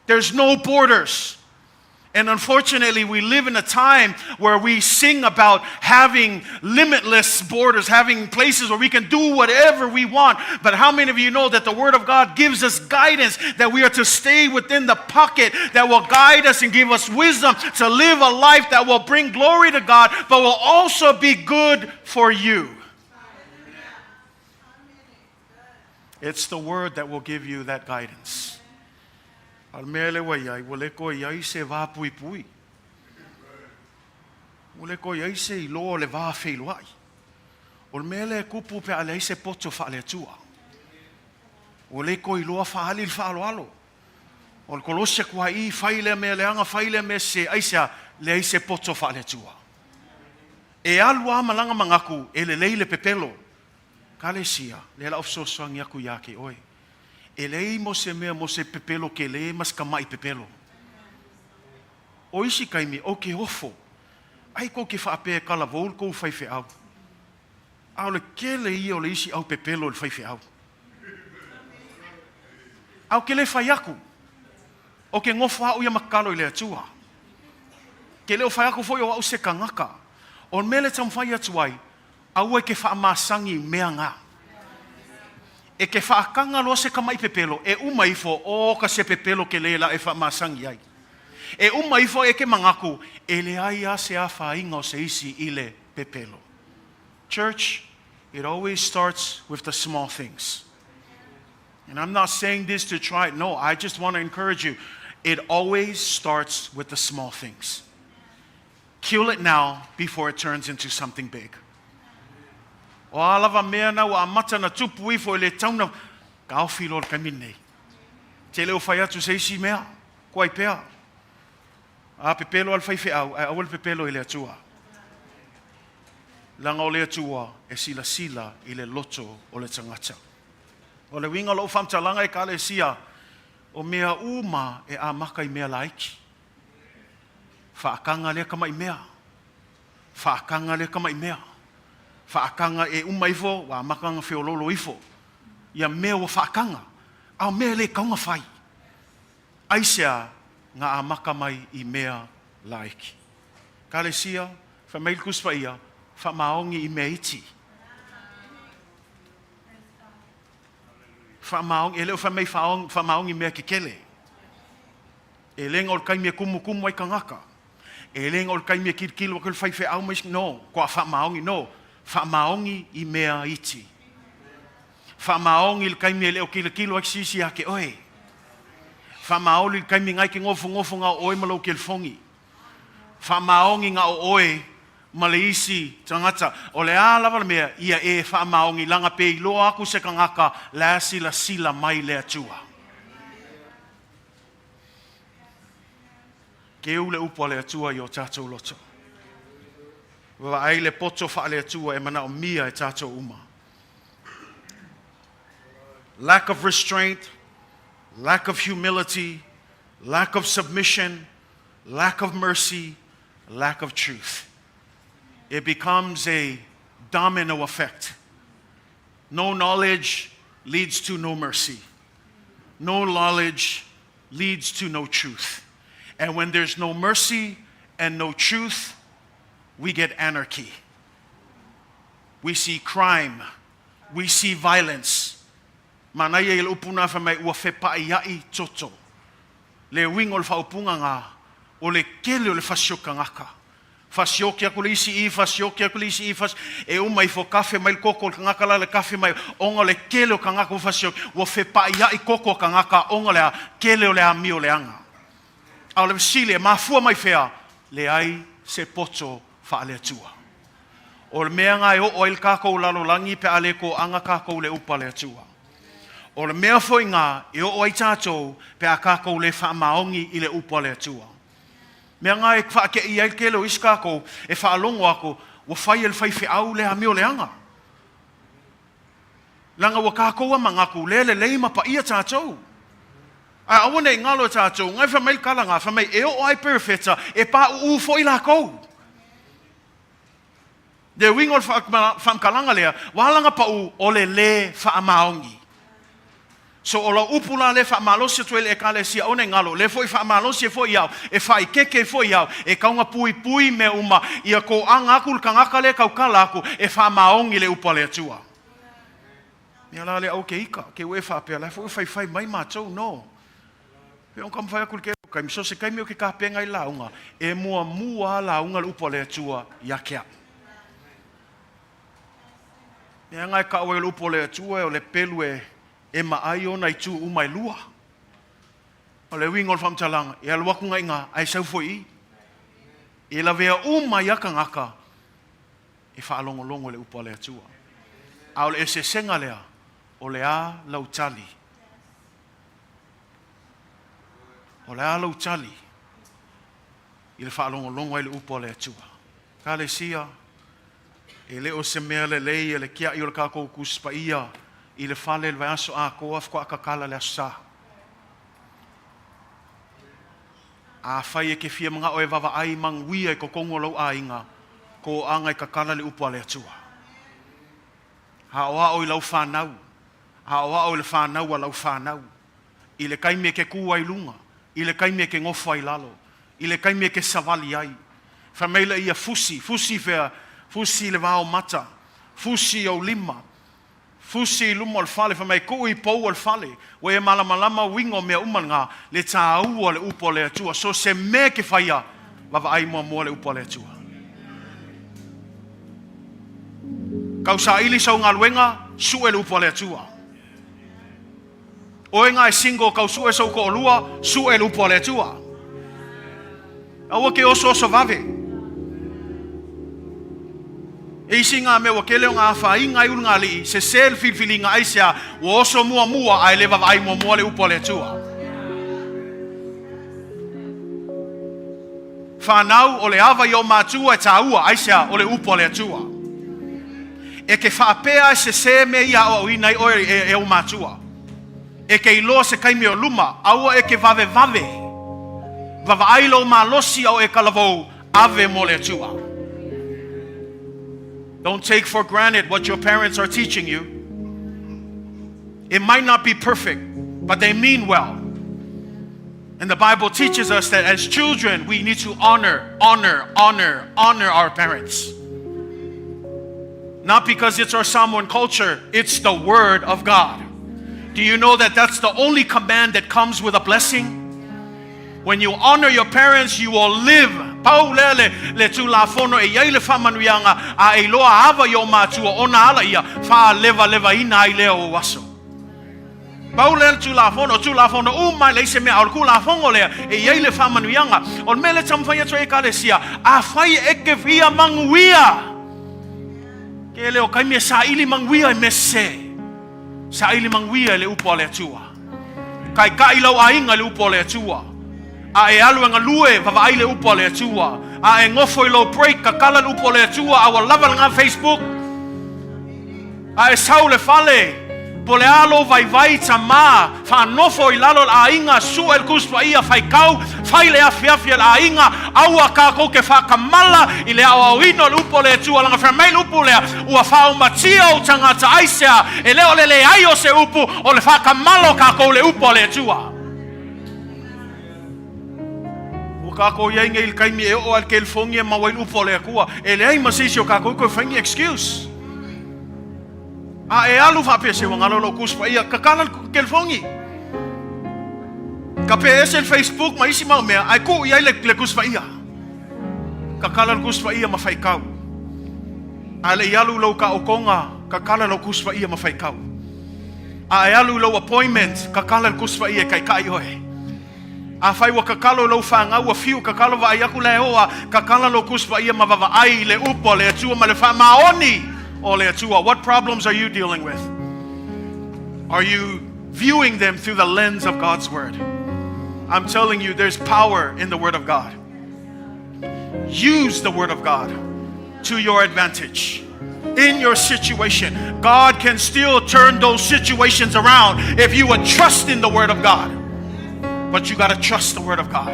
there's no borders. And unfortunately, we live in a time where we sing about having limitless borders, having places where we can do whatever we want. But how many of you know that the Word of God gives us guidance that we are to stay within the pocket that will guide us and give us wisdom to live a life that will bring glory to God, but will also be good for you? It's the Word that will give you that guidance. A o le mea lea ua i ai, ua le toe i ai se va puipui. Ua le toe i ai se iloa o le va feiloai. O le mea lea e tupu pe a leai se poto faale-Atua. Ua le toe iloa faaali le faaaloalo. O le kolosi atu lava i i, fai lea mea leaga, fai lea mea sese, aisea? Leai se poto faale-Atua. E alu lava ma lana manatu e lelei le pepelo. Kalesia, lea la o fesoasoani atu ia te oe. E leai mo se mea mo se pepelo tele ma se tamaʻi pepelo. O isi taimi, ou te ofo, ai kou te faapea e talavou le tou faifeau. A o le kele ia o le isi au pepelo i le faifeau. A ou te le fai atu, ou te nofo au ia ma tatalo i le Atua. Ke le o fai atu foi o au se kanaka. O le mea lea e taumafai atu ai, Aua e te faamasani i mea na. E te faakaga loa se tamaʻi pepelo, e uma ifo, oka se pepelo kele la e faamasani ai. E uma ifo e ke manatu, e leai a se afaina o se isi i le pepelo. Church, it always starts with the small things. And I'm not saying this to try, no, I just want to encourage you. It always starts with the small things. Kill it now before it turns into something big. O a lava mea na ua amata na tupu ifo i le tauna, taofi loa le taimi lenei. Te le o fai atu se isi mea, koai pea. A pepelo a le faifeau, ae aua le pepelo i le Atua. Leaga o le Atua e silasila i le loto o le tagata. O le uiga o lou faamatalaga Ekalesia, o mea uma e amata i mea laiti. Faakaga lea tamaʻi mea. Faakaga lea tamaʻi mea. Faakaga e uma ifo ua amata ona feoloolo ifo ia mea ua faakaga, a o mea e le tatau ona fai. Aisea na amata mai i mea laiti? Ekalesia, fai mai le Tusi Paia, faamaoni i mea iti. Faamaoni, e le o fai mai faamaoni i mea kekele. E le na o le taimi e kumukumu ai tagata. E le na o le taimi e kilokilo atu le faifeau ma isi, no, toa faamaoni, no. Faamaoni i mea iti. Faamaoni i le taimi e le o kilokilo ai se isi ia te oe. Faamaoni i le taimi na e te nofonofo na o oe ma lou telefoni. Faamaoni na o oe ma le isi tagata. O le a lava le mea, ia e faamaoni laga pe iloa atu se tagata la silasila mai le Atua. Keu le upu a le Atua i o tatou loto. Vaai le poto faale-Atua e manaomia e tatou uma. Lack of restraint, lack of humility, lack of submission, lack of mercy, lack of truth. It becomes a domino effect. No knowledge leads to no mercy. No knowledge leads to no truth. And when there's no mercy and no truth, we get anarchy. We see crime. We see violence. Manaia i le upu na fai mai ua fepaaiaʻi toto. Le uiga o le faaupuga na, o le kele o le fasiokagaka. Fasioki aku le isi i, fasioki aku le isi i, fas... E uma ifo kafe mai le koko o le kagaka la le kafe mai, ona o le kele o kagaka ua fasioki, ua fepaia'i koko o kagaka ona o le a? Kele o le amio leaga. A o le fesili, e mafua mai fea? Leai se poto faale-Atua. O le mea na e oo ai le kakou lalolagi pe a le toaga kakou i le upu a le Atua. O le mea foi na e oo ai tatou pe a kakou le faamaoni i le upu a le Atua. Mea na e faateia ai le tele o isi kakou e faalogo atu ua fai e le faifeau le amio leaga. Leaga ua tatou a manatu lea lelei ma paia tatou. Ae aua ne i galo e tatou, na e fai mai le tala na, fai mai e oo lava i perofeta e pauu foi latou. Le uiga o le faamatalaga lea, ua ala ona pau o le lē faamaoni. So o lau upu la lea e faamalosi atu ai i le Ekalesia, aua ne i galo, o lea foi e faamalosi ai foi au, e faaeteete ai foi au, e tatau ona puipui mea uma, ia toaga atu le tagata lea e tautala atu, e faamaoni le upu a le Atua. Mea la lea aua ke ika, ke ua e faapea, la e foi ua faifai mai matou, no. Pei ona taumafai atu i le tele o taimi, so o se taimi ou te tapena ai le lauga, e muamua lava lauga le upu a le Atua ia te au. Leaga e tau ai o le upu a le Atua o le pelu e e maai ona itu uma e lua. O le uiga o le faamatalaga, e alu atu na i ina, ae sau foi i i. E lavea uma ai lava tagata e faalogologo i le upu a le Atua. A o le eseesega lea, o le a lau tali? O le a lau tali i le faalogologo ai i le upu a le Atua? Ekalesia, e le o se mea lelei e le tiai o le tatou Tusi Paia i le fale i le vaiaso atoa faatoa tatala i le Aso Sa. Afai e te fia manao e vaavaai manuia i totonu o lou aiga, toaga e tatala le upu a le Atua. Aoao i lau fanau, aoao i le fanau a lau fanau, i le taimi e te kū ai i luga, i le taimi e te nofo ai i lalo, i le taimi e te savali ai. Fai mai lea ia fusi, fusi fea? Fusi i le vao mata, fusi i ou lima, fusi i luma o le fale, fai mai tuu i pou o le fale, ua e malamalama uiga o mea uma na, le tāua o le upu a le Atua. So se mea e te faia, vaavaai muamua le upu a le Atua. Tau saili sau galuega, sue le upu a le Atua. Oe na e single tau sue sou toalua, sue le upu a le Atua. Aua ke osooso vave. E isi ngā mea ua kele o ngā afainga ai ulugalii, sese le filifiliga aisea, ua oso muamua ae le vavaai muamua le upu a le Atua. Whanau, o le ava i o matua e tāua, aisea, o le upu a le Atua. E ke faapea e sese mea ia aoaoina ai oe e, e ou matua. E ke iloa se taimi o luma, aua e ke vavevave. Vavaai lou malosi a o e talavou, ave mo le Atua. Don't take for granted what your parents are teaching you. It might not be perfect, but they mean well. And the Bible teaches us that as children, we need to honor, honor, honor, honor our parents. Not because it's our Samoan culture, it's the Word of God. Do you know that that's the only command that comes with a blessing? When you honor your parents, you will live. Pau lea le, le tulafono e iai le faamanuiaga a e iloa ava i o matua ona ala ia faalevalevaina ai lea o ou aso. Pau lea le Tulafono, o Tulafono uma e leai se mea, a o le Tulafono lea e i ai le faamanuiaga. O le mea lea e taumafai atu ai Ekalesia, afai e te fia manuia, tele o taimi e saili manuia i mea sese. Saili manuia i le upu a le Atua. Taitai lau aiga i le upu a le Atua. A e alu e galue, vavaai le upu a le Atua. A e nofo i lou break, tatala le upu a le Atua, a ua lava lena Facebook. A e sau le fale, po o le a lou vaivai, tamā, faanofo i lalo le aiga, sue le Tusi Paia, faitau, fai le afiafi a le aiga, aua tatou te faatamala i le aoaoina o le upu a le Atua, leaga fai mai le upu lea, ua faaomatia ou tagata, aisea? E le o le leai o se upu, o le faatamala o tatou i le upu a le Atua. Ua tatou i ai nei i le taimi e oo lava i le telefoni e maua ai le upu a le Atua. E leai ma se isi o tatou e toe fai ni excuse. A e alu faapea, se ua galo lou Tusi Paia, tatala le telefoni. Kape ese le Facebook ma isi mau mea, ae tuu i ai le, le Tusi Paia. Kakala le Tusi Paia ma faitau. A le i alu i lou taotoga, kakala lau Tusi Paia ma faitau. A e alu i lou appointment, kakala le Tusi Paia e taitai oe. Afai ua tatalo i lou fanau ua fiu tatalo vaai atu la e oo a tatala lou Tusi Paia ma vavaai i le upu a le Atua ma le faamaoni o le Atua. What problems are you dealing with? Are you viewing them through the lens of God's Word? I'm telling you, there's power in the Word of God. Use the Word of God to your advantage in your situation. God can still turn those situations around if you would trust in the Word of God. But you got to trust the Word of God.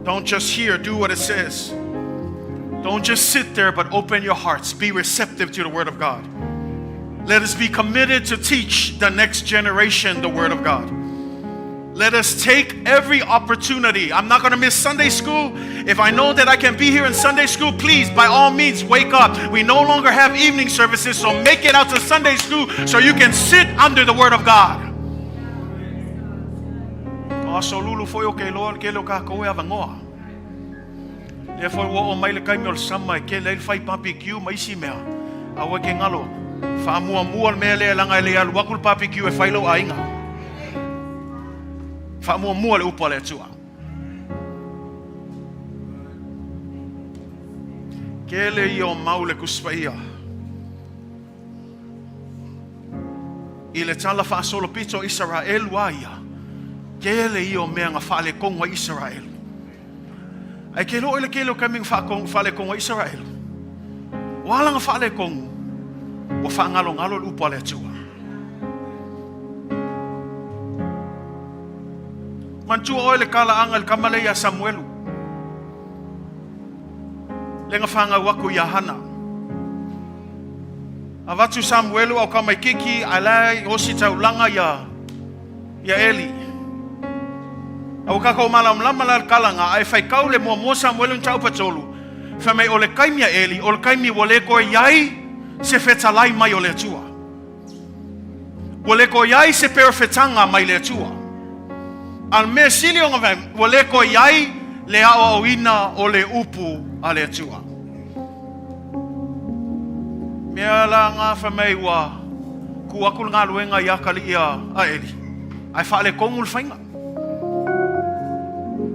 Don't just hear, do what it says. Don't just sit there, but open your hearts. Be receptive to the Word of God. Let us be committed to teach the next generation the Word of God. Let us take every opportunity. I'm not going to miss Sunday school. If I know that I can be here in Sunday school, please, by all means, wake up. We no longer have evening services, so make it out to Sunday school so you can sit under the Word of God. O aso lulu foi o ke loa le kele o kākou e avangoa. Lea foi ua oo mai le taimi o le sama e kele ai le fai barbecue ma isi mea. Aua e ke galo, faamuamua le mea lea leaga e le alu atu le barbecue e fai lou aiga. Faamuamua le upu a le Atua. Kele ia o mau le Tusi Paia. I le tala faasolopito o Isaraelu a ia, kele ia o mea na faaletonu ai Isaraelu. Ae ke loʻi le kele o taimi na faaletonu ai Isaraelu. O a lana faaletonu? Ua faagalogalo le upu a le Atua. Manatua oe le talaaga i le tama lea ia Samuelu, lea na fanau atu ia Hana. Avatu Samuelu au tamaikiki ae la e ositaulaga ia ia Eli. A ua kākou malamalama la le kalaga, a e faitau le muamua Samuelu mataupu 3, fai mai o le taimi a Eli, o le taimi ua le toe i ai se fetalai mai o le Atua. Ua le toe i ai se perofetaga mai le Atua. A o le mea sili ona vae, ua le toe i ai le aoaoina o le upu a le Atua. Mea la na fai mai ua kū atu le galuega i atalii a Eli, ae faaletonu le faiga.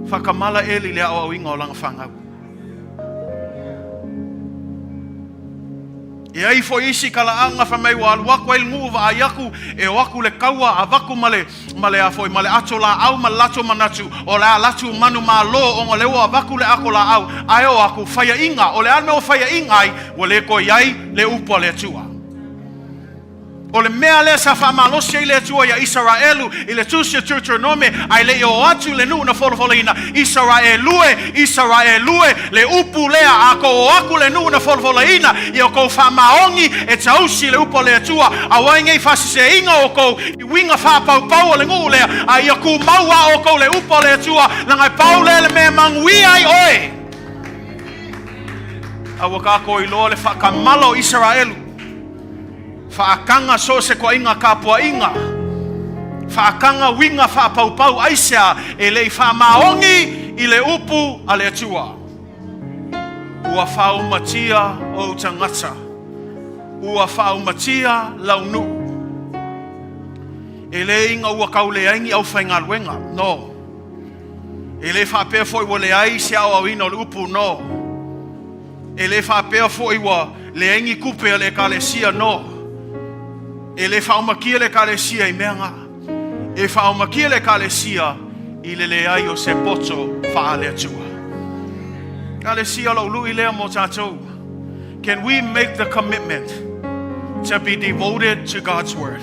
Faatamala Eli i le aoaoina o lana fanau. E ai foi isi talaaga fai mai ua alu atu ai le nuu vaai atu e o atu le taua avatu ma le ma le a foi ma le ato laau ma le latou manatu o le a latou manumalo ona o lea ua avatu le ato laau ae o atu faiaina o le a le mea ua faiaina ai ua le toe i ai le upu a le Atua. O le mea lea sa faamalosi ai le Atua iā Isaraelu i le Tusi o Teuteronome, a e le i oo atu le nuu na folafolaina, Isaraelu e, Isaraelu e, le upu lea, a kou o atu le nuu na folafolaina, ia outou faamaoni e tausi le upu a le Atua, aua nei faaseseina outou i uiga faapaupau o le nuu lea, a ia tumau a outou le upu a le Atua, leaga e pau lea le mea e manuia ai oe. A ua tatou iloa le faatamala o Isaraelu. Faataga so o se toaiga tapuaiga, faataga uiga faapaupau aisea e le i faamaoni i le upu a le Atua. Ua faaumatia ou tagata, ua faaumatia lau nuu. E le ina ua tau leai ni aufaigaluega, no. E le faapea foi ua leai se aoaoina o le upu, no. E le faapea foi ua leai ni tupe a le Ekalesia, no. E le faaumakia le Ekalesia i mea na. E faaumakia le Ekalesia i le leai o se poto faale-Atua. Ekalesia, lou lui lea mo tatou. Can we make the commitment to be devoted to God's Word?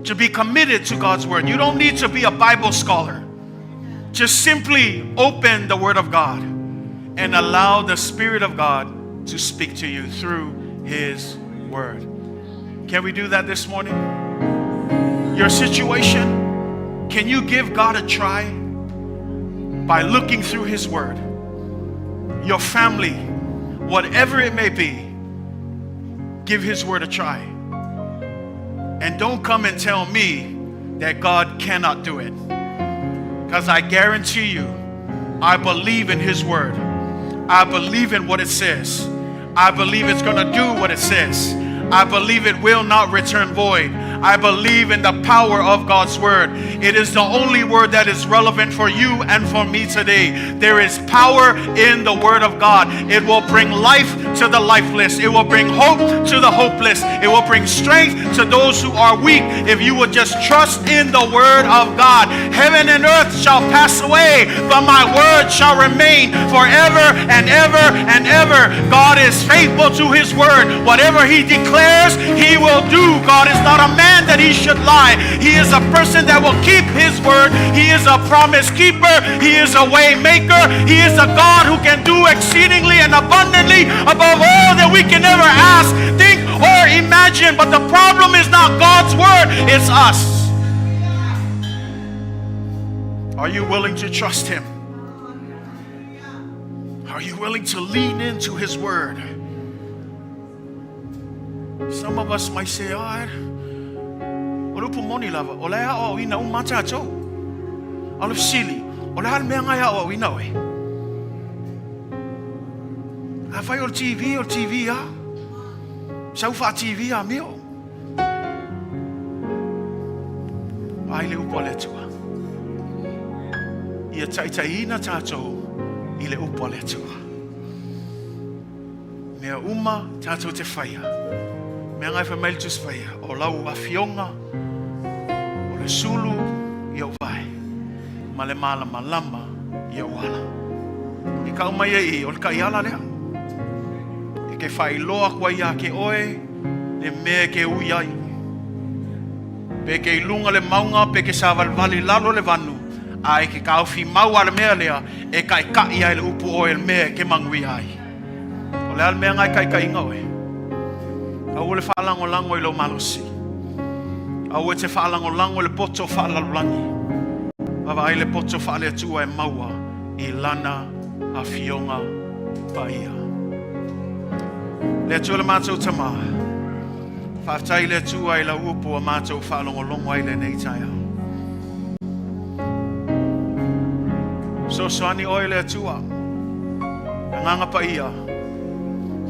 To be committed to God's Word. You don't need to be a Bible scholar. Just simply open the Word of God and allow the Spirit of God to speak to you through His Word. Can we do that this morning? Your situation, can you give God a try by looking through His Word? Your family, whatever it may be, give His Word a try. And don't come and tell me that God cannot do it. Because I guarantee you, I believe in His Word. I believe in what it says. I believe it's going to do what it says. I believe it will not return void. I believe in the power of God's word. It is the only word that is relevant for you and for me today. There is power in the word of God. It will bring life to the lifeless. It will bring hope to the hopeless. It will bring strength to those who are weak. If you would just trust in the word of God, heaven and earth shall pass away, but my word shall remain forever and ever and ever. God is faithful to his word. Whatever he declares, he will do. God is not a man that he should lie. He is a person that will keep his word. He is a promise keeper. He is a way maker. He is a God who can do exceedingly and abundantly above all that we can ever ask, think, or imagine. But the problem is not God's word, it's us. Are you willing to trust him? Are you willing to lean into his word? Some of us might say, oh, o le upu moni lava, o le a o ina u mata atou. A o le fesili, o le a le mea ngai a o ina oe? A fai o le TV, o le TV a. Sau faa TV a mio. Ai le upu a le Atua. Ia taitaiina tatou i le upu a le Atua. Mea uma tatou te whaia. Mea ngai whai mai le tusi whaia. O lau afioga, o le sulu i au vai. Ma le malamalama i au ala. I kau mai e i, o le kai ala lea. E ke whailoa kua ia ke oe, le mea ke ui ai. Pe ke i lunga le maunga, pe ke savalivali i lalo le vanu, a e ke kaofi mau a le mea lea, e kaʻikaʻi ai le upu oe le mea e ke manuia ai. O le a le mea ngai kaʻikaʻiga oe. Aua le faalagolago i lou malosi. Aua e te faalagolago i le poto faalalolagi. Vaavaai le poto faale-Atua e maua i Lana Afioga Paia. Le Atua le matou Tama, faafetai i le Atua i lau upu ua matou faalogologo ai lenei taeao. Fesoasoani oe le Atua, Agaga Paia,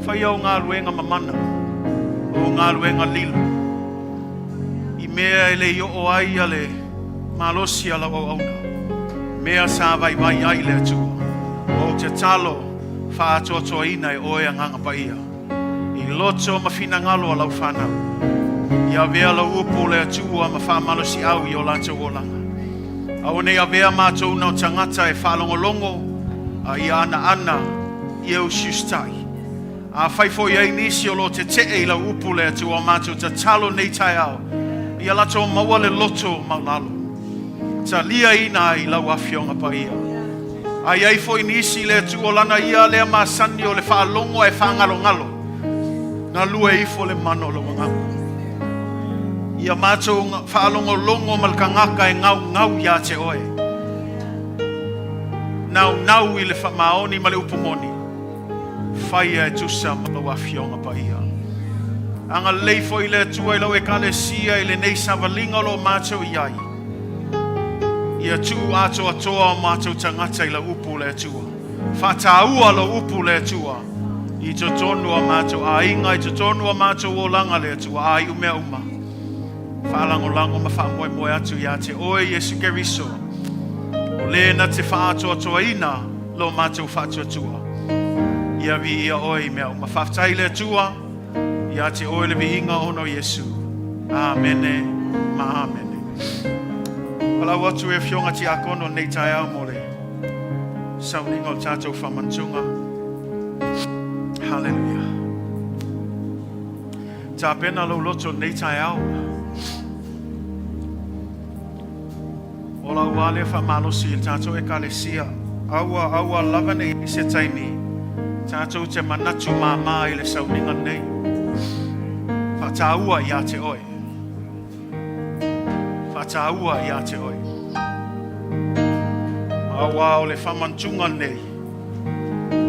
fai au galuega mamana, o galuega lilo, i mea e le i oo ai a le malosi a lau auauna, mea sa vaivai ai le Atua. Ou te talo faaatoatoaina e oe Agaga Paia, i loto ma finagalo a lau fanau, i avea lau upu le Atua ma faamalosiau i o latou olaga. Aua nei avea matou na o tagata e faalogologo a ia anaana ia usiusitai. Afai foi ai nisi o lo o tetee i lau upu le Atua o matou tatalo nei taeao, ia latou maua le loto maulalo. Taliaina ai lau Afioga Paia. A i ai foi nisi le Atua o lana ia lea masani o le faalogo ae faagalogalo, galue ifo le mana o lau Agaga. Ia matou faalogologo ma le tagata e gaugau ia te oe. Naunau i le faamaoni ma le upu moni. Faia e tusa ma lau Afioga Paia. Agalelei foi le Atua i lau Ekalesia i lenei savaliga o lo o matou i ai. Ia tuu atoatoa o matou tagata i lau upu le Atua. Faataua lou upu le Atua i totonu o matou aiga, i totonu o matou olaga le Atua, a iu mea uma. Faalagolago ma faamoemoe atu ia te oe Iesu Keriso, o le na te faaatoatoaina lo matou faatuatua. Ia viia oe i mea uma. Faafetai le Atua, ia te oe le viiga ona o Iesu. Amene ma amene. Palau atu e afioga tiakono nei taeao mo le sauniga o le tatou faamanatuga. Hallelujah. Tapena lou loto nei taeao. O lau lava lea faamalosi i le tatou Ekalesia, aua, aua lava ne i i se taimi tatou te manatu māmā i le sauniga lenei. Faataua ia te oe. Faataua ia te oe. Aua o le faamanatuga lenei,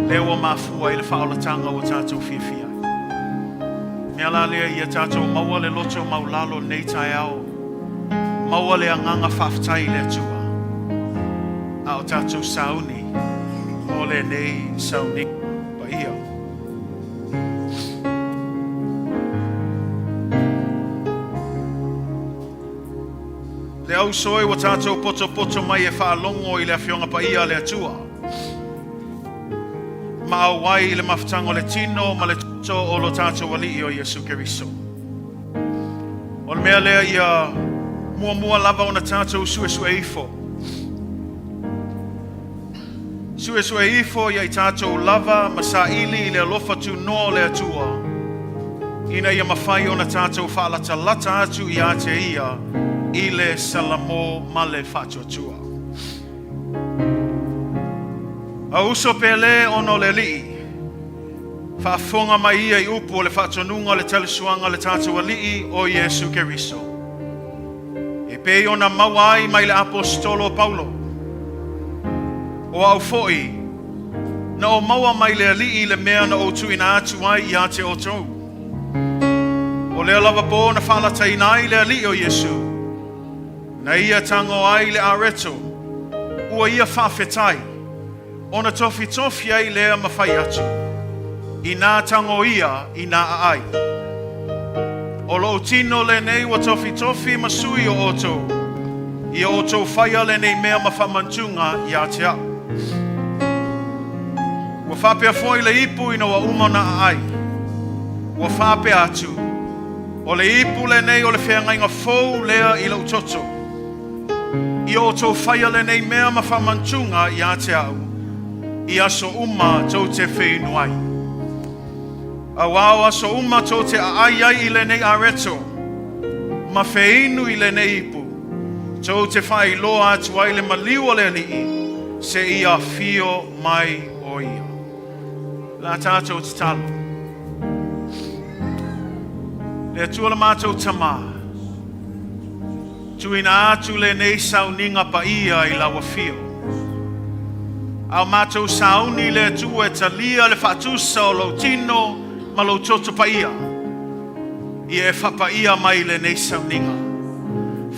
lea ua mafua ai le faaolataga ua tatou fiafia ai. Mea la lea ia tatou maua le loto maulalo nei taeao, maua le agaga faafetai i le Atua, a o tatou sauni o lenei sauniga paia. Le auso e ua tātou potopoto mai e faalogo i le Afioga Paia a le Atua. Ma auai i le mafutaga o le tino ma le toto o lo tātou Alii o Iesu Keriso. O le mea lea ia muamua lava ona tātou suesue ifo. Suesue ifo ia i tātou lava ma saili i le alofa tunoa o le Atua, ina ia mafai ona tātou faalatalata atu ia te ia i le salamo ma le faatuatua. A uso pele ona o le Alii, faafofoga mai ia i upu o le faatonuga o le talisuaga a le tātou Alii o Iesu Keriso. E pei ona maua ai mai le Aposetolo o Paulo. O au foi, na ou maua mai le Alii le mea na ou tuuina atu ai ia te outou. O lea lava pō na faalataina ai le Alii o Iesu, na ia tago ai le areto, ua ia faafetai, ona tofitofi ai lea ma fai atu, inā tago ia, inā aai. O lou tino lenei ua tofitofi ma sui o outou, ia outou faia lenei mea ma faamanatuga ia te au. Ua faapea foi le ipu ina ua uma ona aai. Ua faapea atu, o le ipu lenei o le feagaiga fou lea i lou toto. Ia outou faia lenei mea ma faamanatuga ia te au, i aso uma tou te feinu ai. Auā o aso uma tou te aai ai i lenei areto, ma feinu i lenei ipu, tou te faailoa atu ai le maliu o le Alii, seia afio mai o ia. La tātou tatalo. Le Atua le matou Tamā, tuuina atu lenei sauniga paia i lau afio. A o matou sauni le Atua e talia le faatusa o lou tino ma lou toto paia. Ia e faapaia mai lenei sauniga.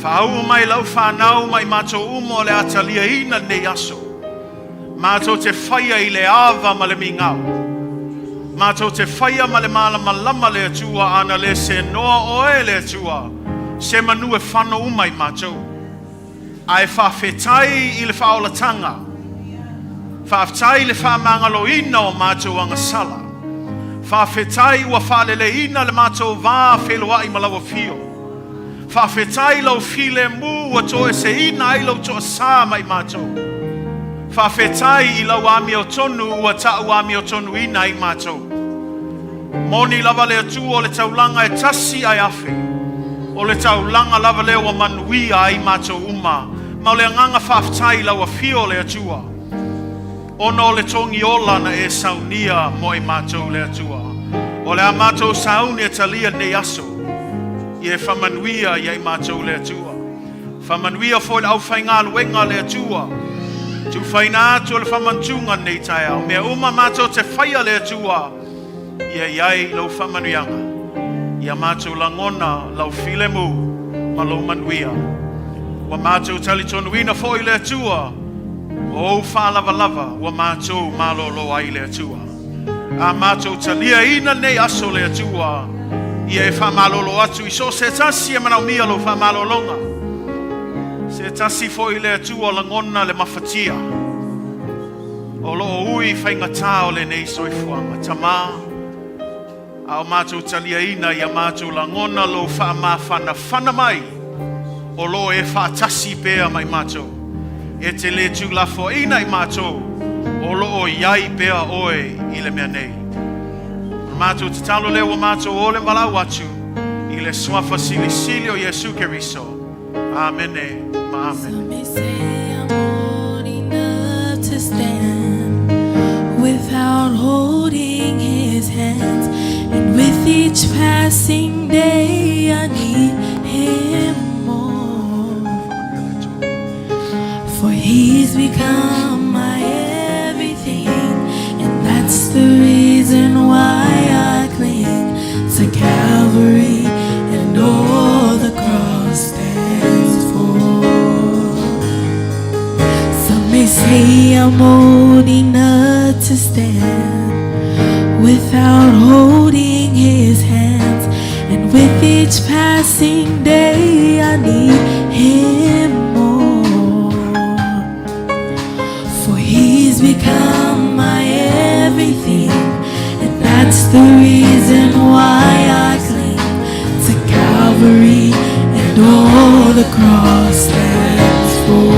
Faauu mai lau fanau ma i matou uma o le a taliaina lenei aso. Matou te faia i le ava ma le migao. Matou te faia ma le malamalama le Atua ana le senoa oe le Atua. Se manu e fano uma i matou. Ae faafetai i le faaolataga. Faafetai i le faamagaloina o matou agasala. Faafetai ua faaleleina le matou va feloai ma lau afio. Faafetai lau filemu ua toeseina ai lau toasā mai matou. Faafetai i lau amiotonu ua tau amiotonuina ai matou. Moni lava le Atua o le taulaga e tasi ae afe. O le taulaga lava lea ua manuia ai matou uma. Ma o le agaga faafetai i lau afio o le Atua. Ona o le togiola na e saunia mo i matou le Atua. O le a matou sauni e talia lenei aso. Ia e faamanuia ia i matou le Atua. Faamanuia foi le aufaigaluega le Atua. Tufaina atu o le faamanatuga lenei taeao. Mea uma matou te faia le Atua. Ia iai lau faamanuiaga. Ia matou lagona lau filemu ma lou manuia. Ua matou talitonuina foi le Atua. O ou faalavalava ua matou malōlō ai le Atua. A matou taliaina lenei aso le Atua. Ia e faamalolo atu i so o se tasi e manaomia lou faamalologa. Se tasi foi le Atua lagona le mafatia. O loo ui faigata o lenei soifuaga. Tamā, a o matou taliaina ia matou lagona lou faamafanafana mai o loo e faatasi pea mai matou. E te le tuulafoaina i matou o loo iai pea oe i le mea nei. O le matou tatalo lea ua matou o le valaau atu i le suafa silisili o Iesu Keriso. Amene ma amene. Some may say I'm old enough to stand without holding his hands, and with each passing day I need him more. For he's become my everything, and that's the reason why I cling to Calvary and all the cross stands for. Some may say I'm old enough. stand without holding his hands. And with each passing day, I need him more. For he's become my everything, and that's the reason why I cling to Calvary and all the cross stands for.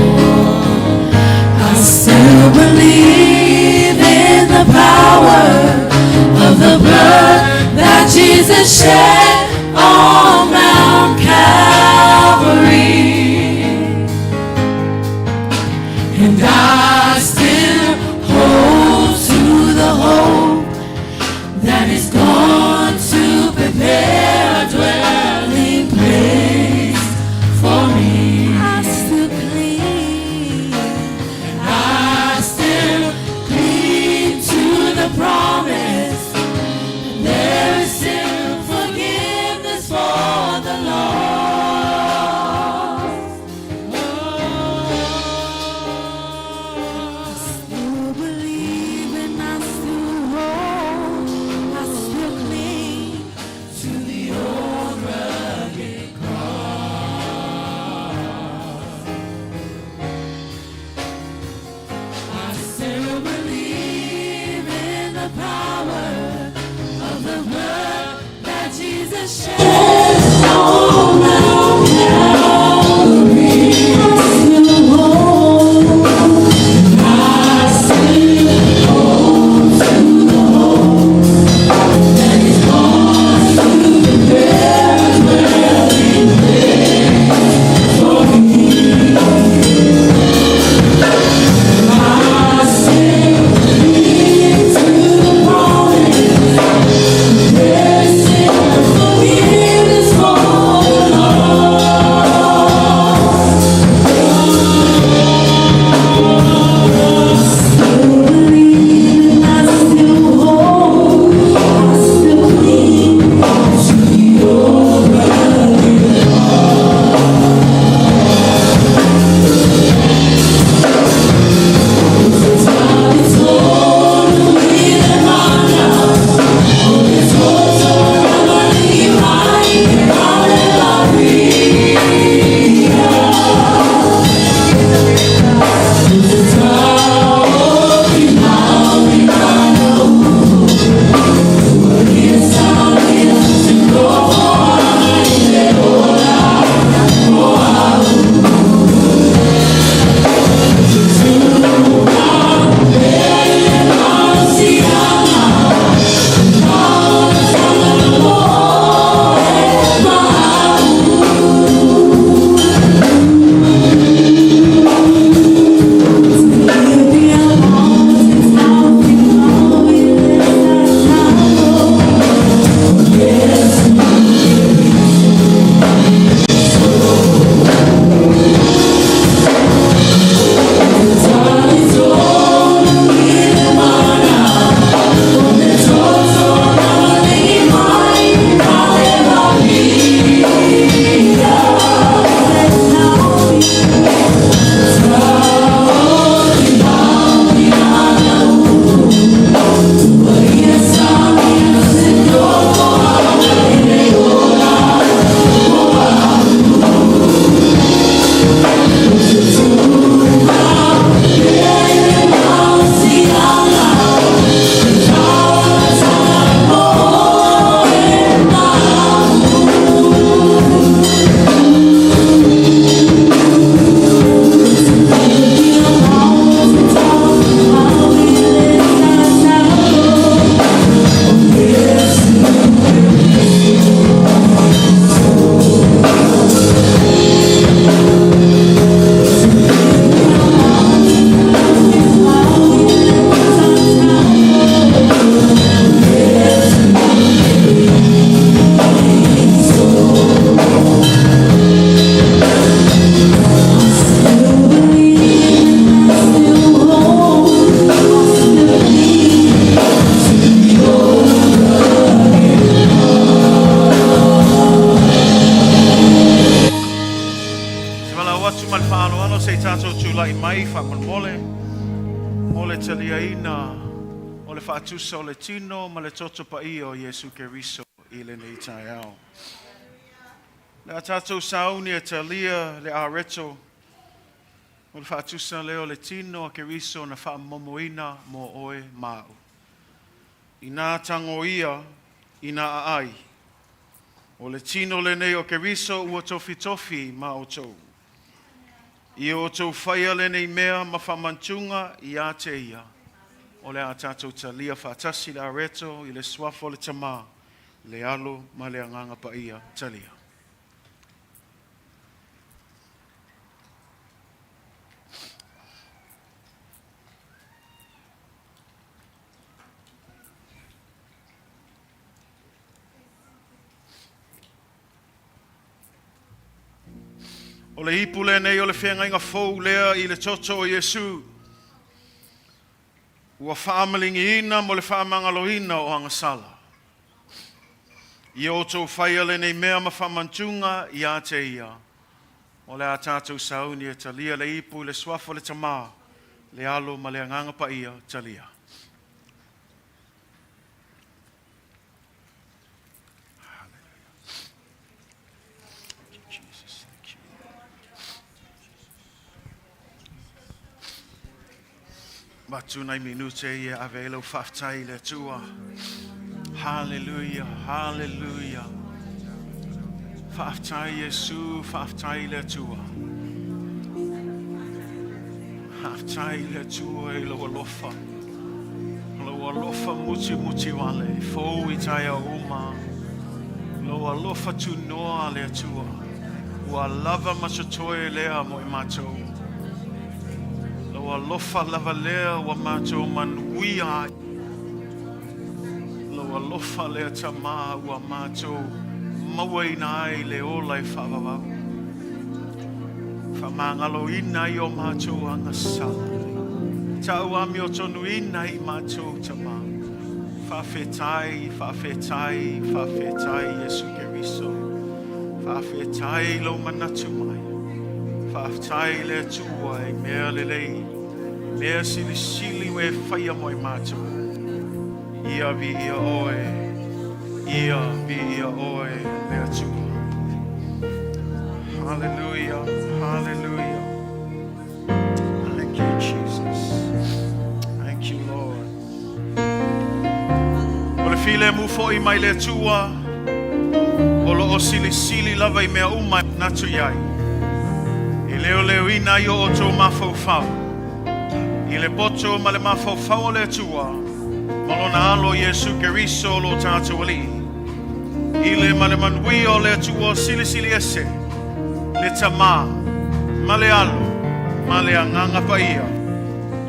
I still believe in the power of the blood that Jesus shed on Mount Calvary. And I still hold to the hope that is gone to prepare a dwelling place for me. I still cling, and I still cling to the promise that there is still forgiveness for the lost. I still believe and I still hold, I still cling to the old rugged cross. I still believe in the power of the blood that Jesus shed on Mount Calvary. I still hold. I still hold to the hope that is gone to prepare a dwelling place for me. I still cling to the promise. There is still forgiveness for the lost. Still believe and I still hold, I still cling to the old rugged Se valaau atu ma le faaaloalo se i tatou tulai mai faamolemole mo le taliaina o le le faatusa o le tino ma le toto paia o Iesu Keriso i lenei taeao. Le a tatou sauni e talia le areto o le faatusa lea o le tino a Keriso na faamomoina mo oe ma au. Inā tagoia, inā aai. O le tino lenei o Keriso ua tofitofi ma outou. Ia outou faia lenei mea ma faamanatuga ia te ia. O le a tatou talia faatasi le areto i le suafa o le Tama, le Alo ma le Agaga Paia. Talia. O le ipu lenei o le feagaiga fou lea i le toto o Iesu, ua faamaligiina mo le faamagaloina o agasala. Ia outou faia lenei mea ma faamanatuga ia te ia. O le a tatou sauni e talia le ipu i le suafa o le Tama, le Alo ma le Agaga Paia. Talia. Jesus, thank you. Avatu nai minute ia ave ai lau faafetai i le Atua. Hallelujah, hallelujah. Faafetai Iesu, faafetai i le Atua. Faafetai i le Atua i lou alofa. Lou alofa mutimuti wale, fou i taeao uma. Lou alofa tunoa le Atua. Ua lava ma totoe lea mo i matou. Lou alofa lava lea ua matou manuia ai. Lou alofa lea Tama ua matou mauaina ai le ola e faavavau. Faamagaloina ai o matou agasala. Tauamiotonuina ai i matou Tama. Faafetai, faafetai, faafetai Iesu Keriso. Faafetai lou manatu mai. Faafetai le Atua i mea lelei. Mea silisili ua e faia mo i matou. Ia viia oe, ia viia oe le Atua. Hallelujah, hallelujah. Thank you, Jesus. Thank you, Lord. O le filemu foi mai le Atua, o lo o silisili lava i mea uma e manatu i ai. E leoleoina ai o outou mafaufau. I le poto ma le mafaufau o le Atua, ma lona alo Iesu Keriso o lo tatou Alii. I le ma le manuia o le Atua silisili ese, le Tama, ma le Alo, ma le Agaga Paia.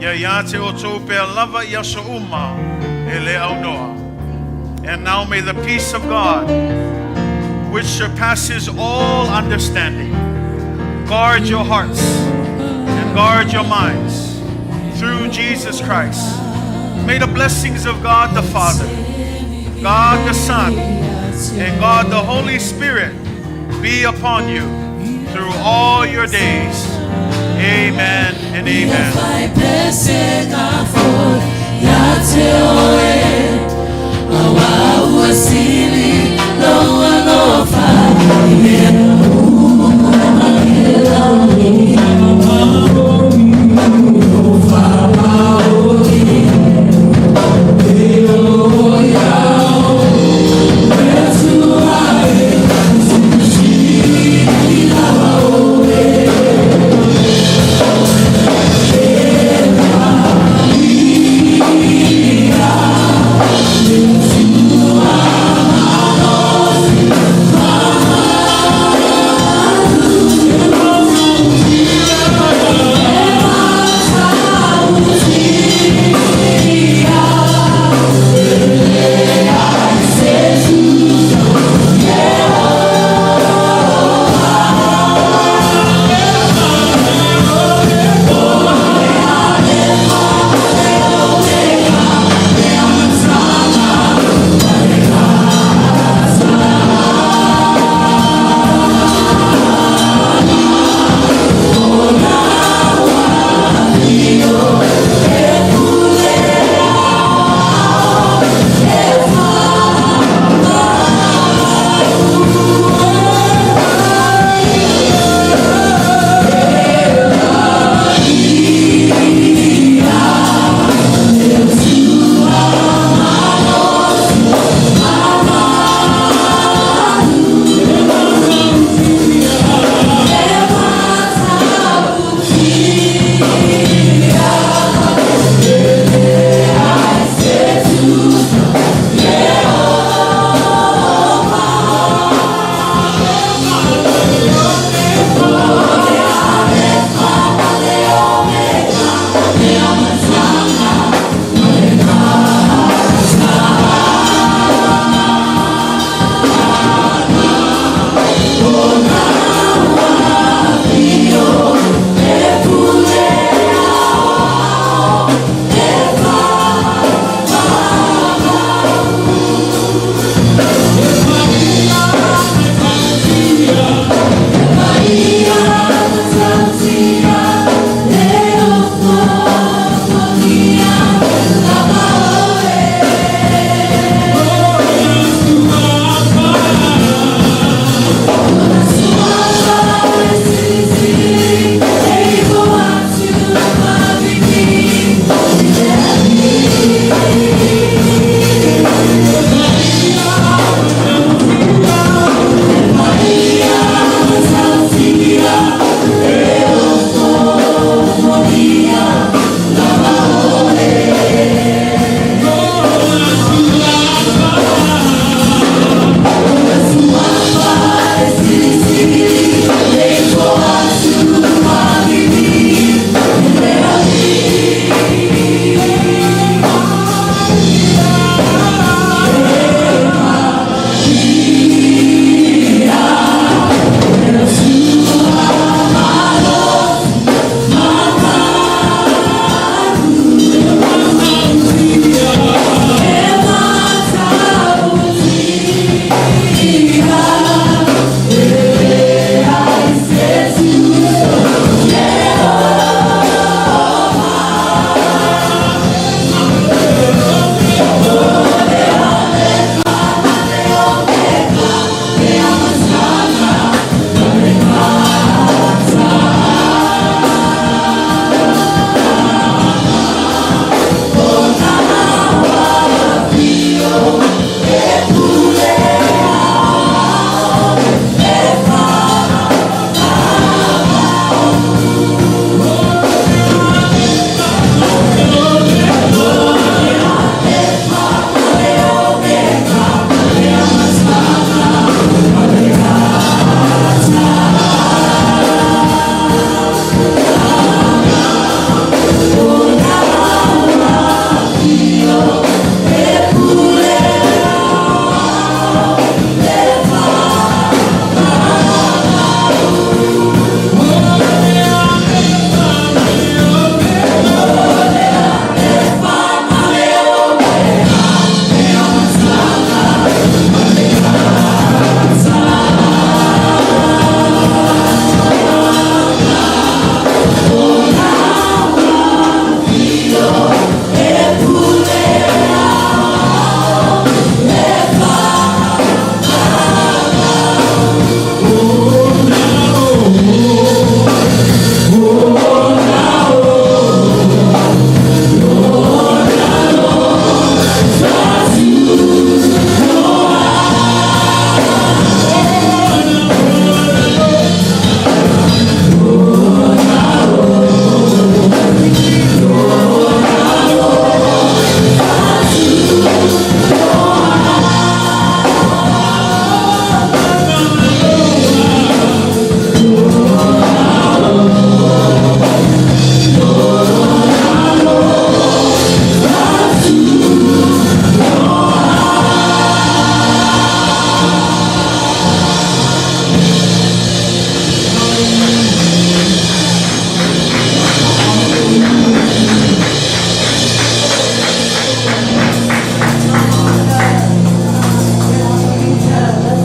Ia ia te outou pea lava i aso uma e le aunoa. And now may the peace of God, which surpasses all understanding, guard your hearts and guard your minds through Jesus Christ. May the blessings of God the Father, God the Son, and God the Holy Spirit be upon you through all your days. Amen and amen. Ia te oe Auā ua sili lou alofa i mea uma i le lagi.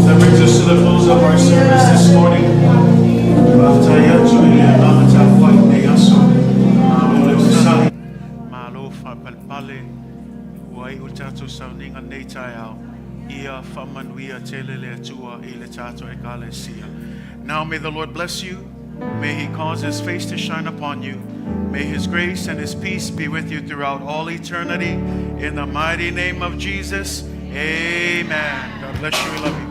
That brings us to the close of our service this morning. Faafetai atu i le agaga tapuai i lenei aso. Malo le onosai. Malo faapalepale ua iu le tatou sauniga lenei taeao. Ia faamanuia tele le Atua i le tatou ekalesia. Now may the Lord bless you. May he cause his face to shine upon you. May his grace and his peace be with you throughout all eternity. In the mighty name of Jesus, amen. God bless you. We love you.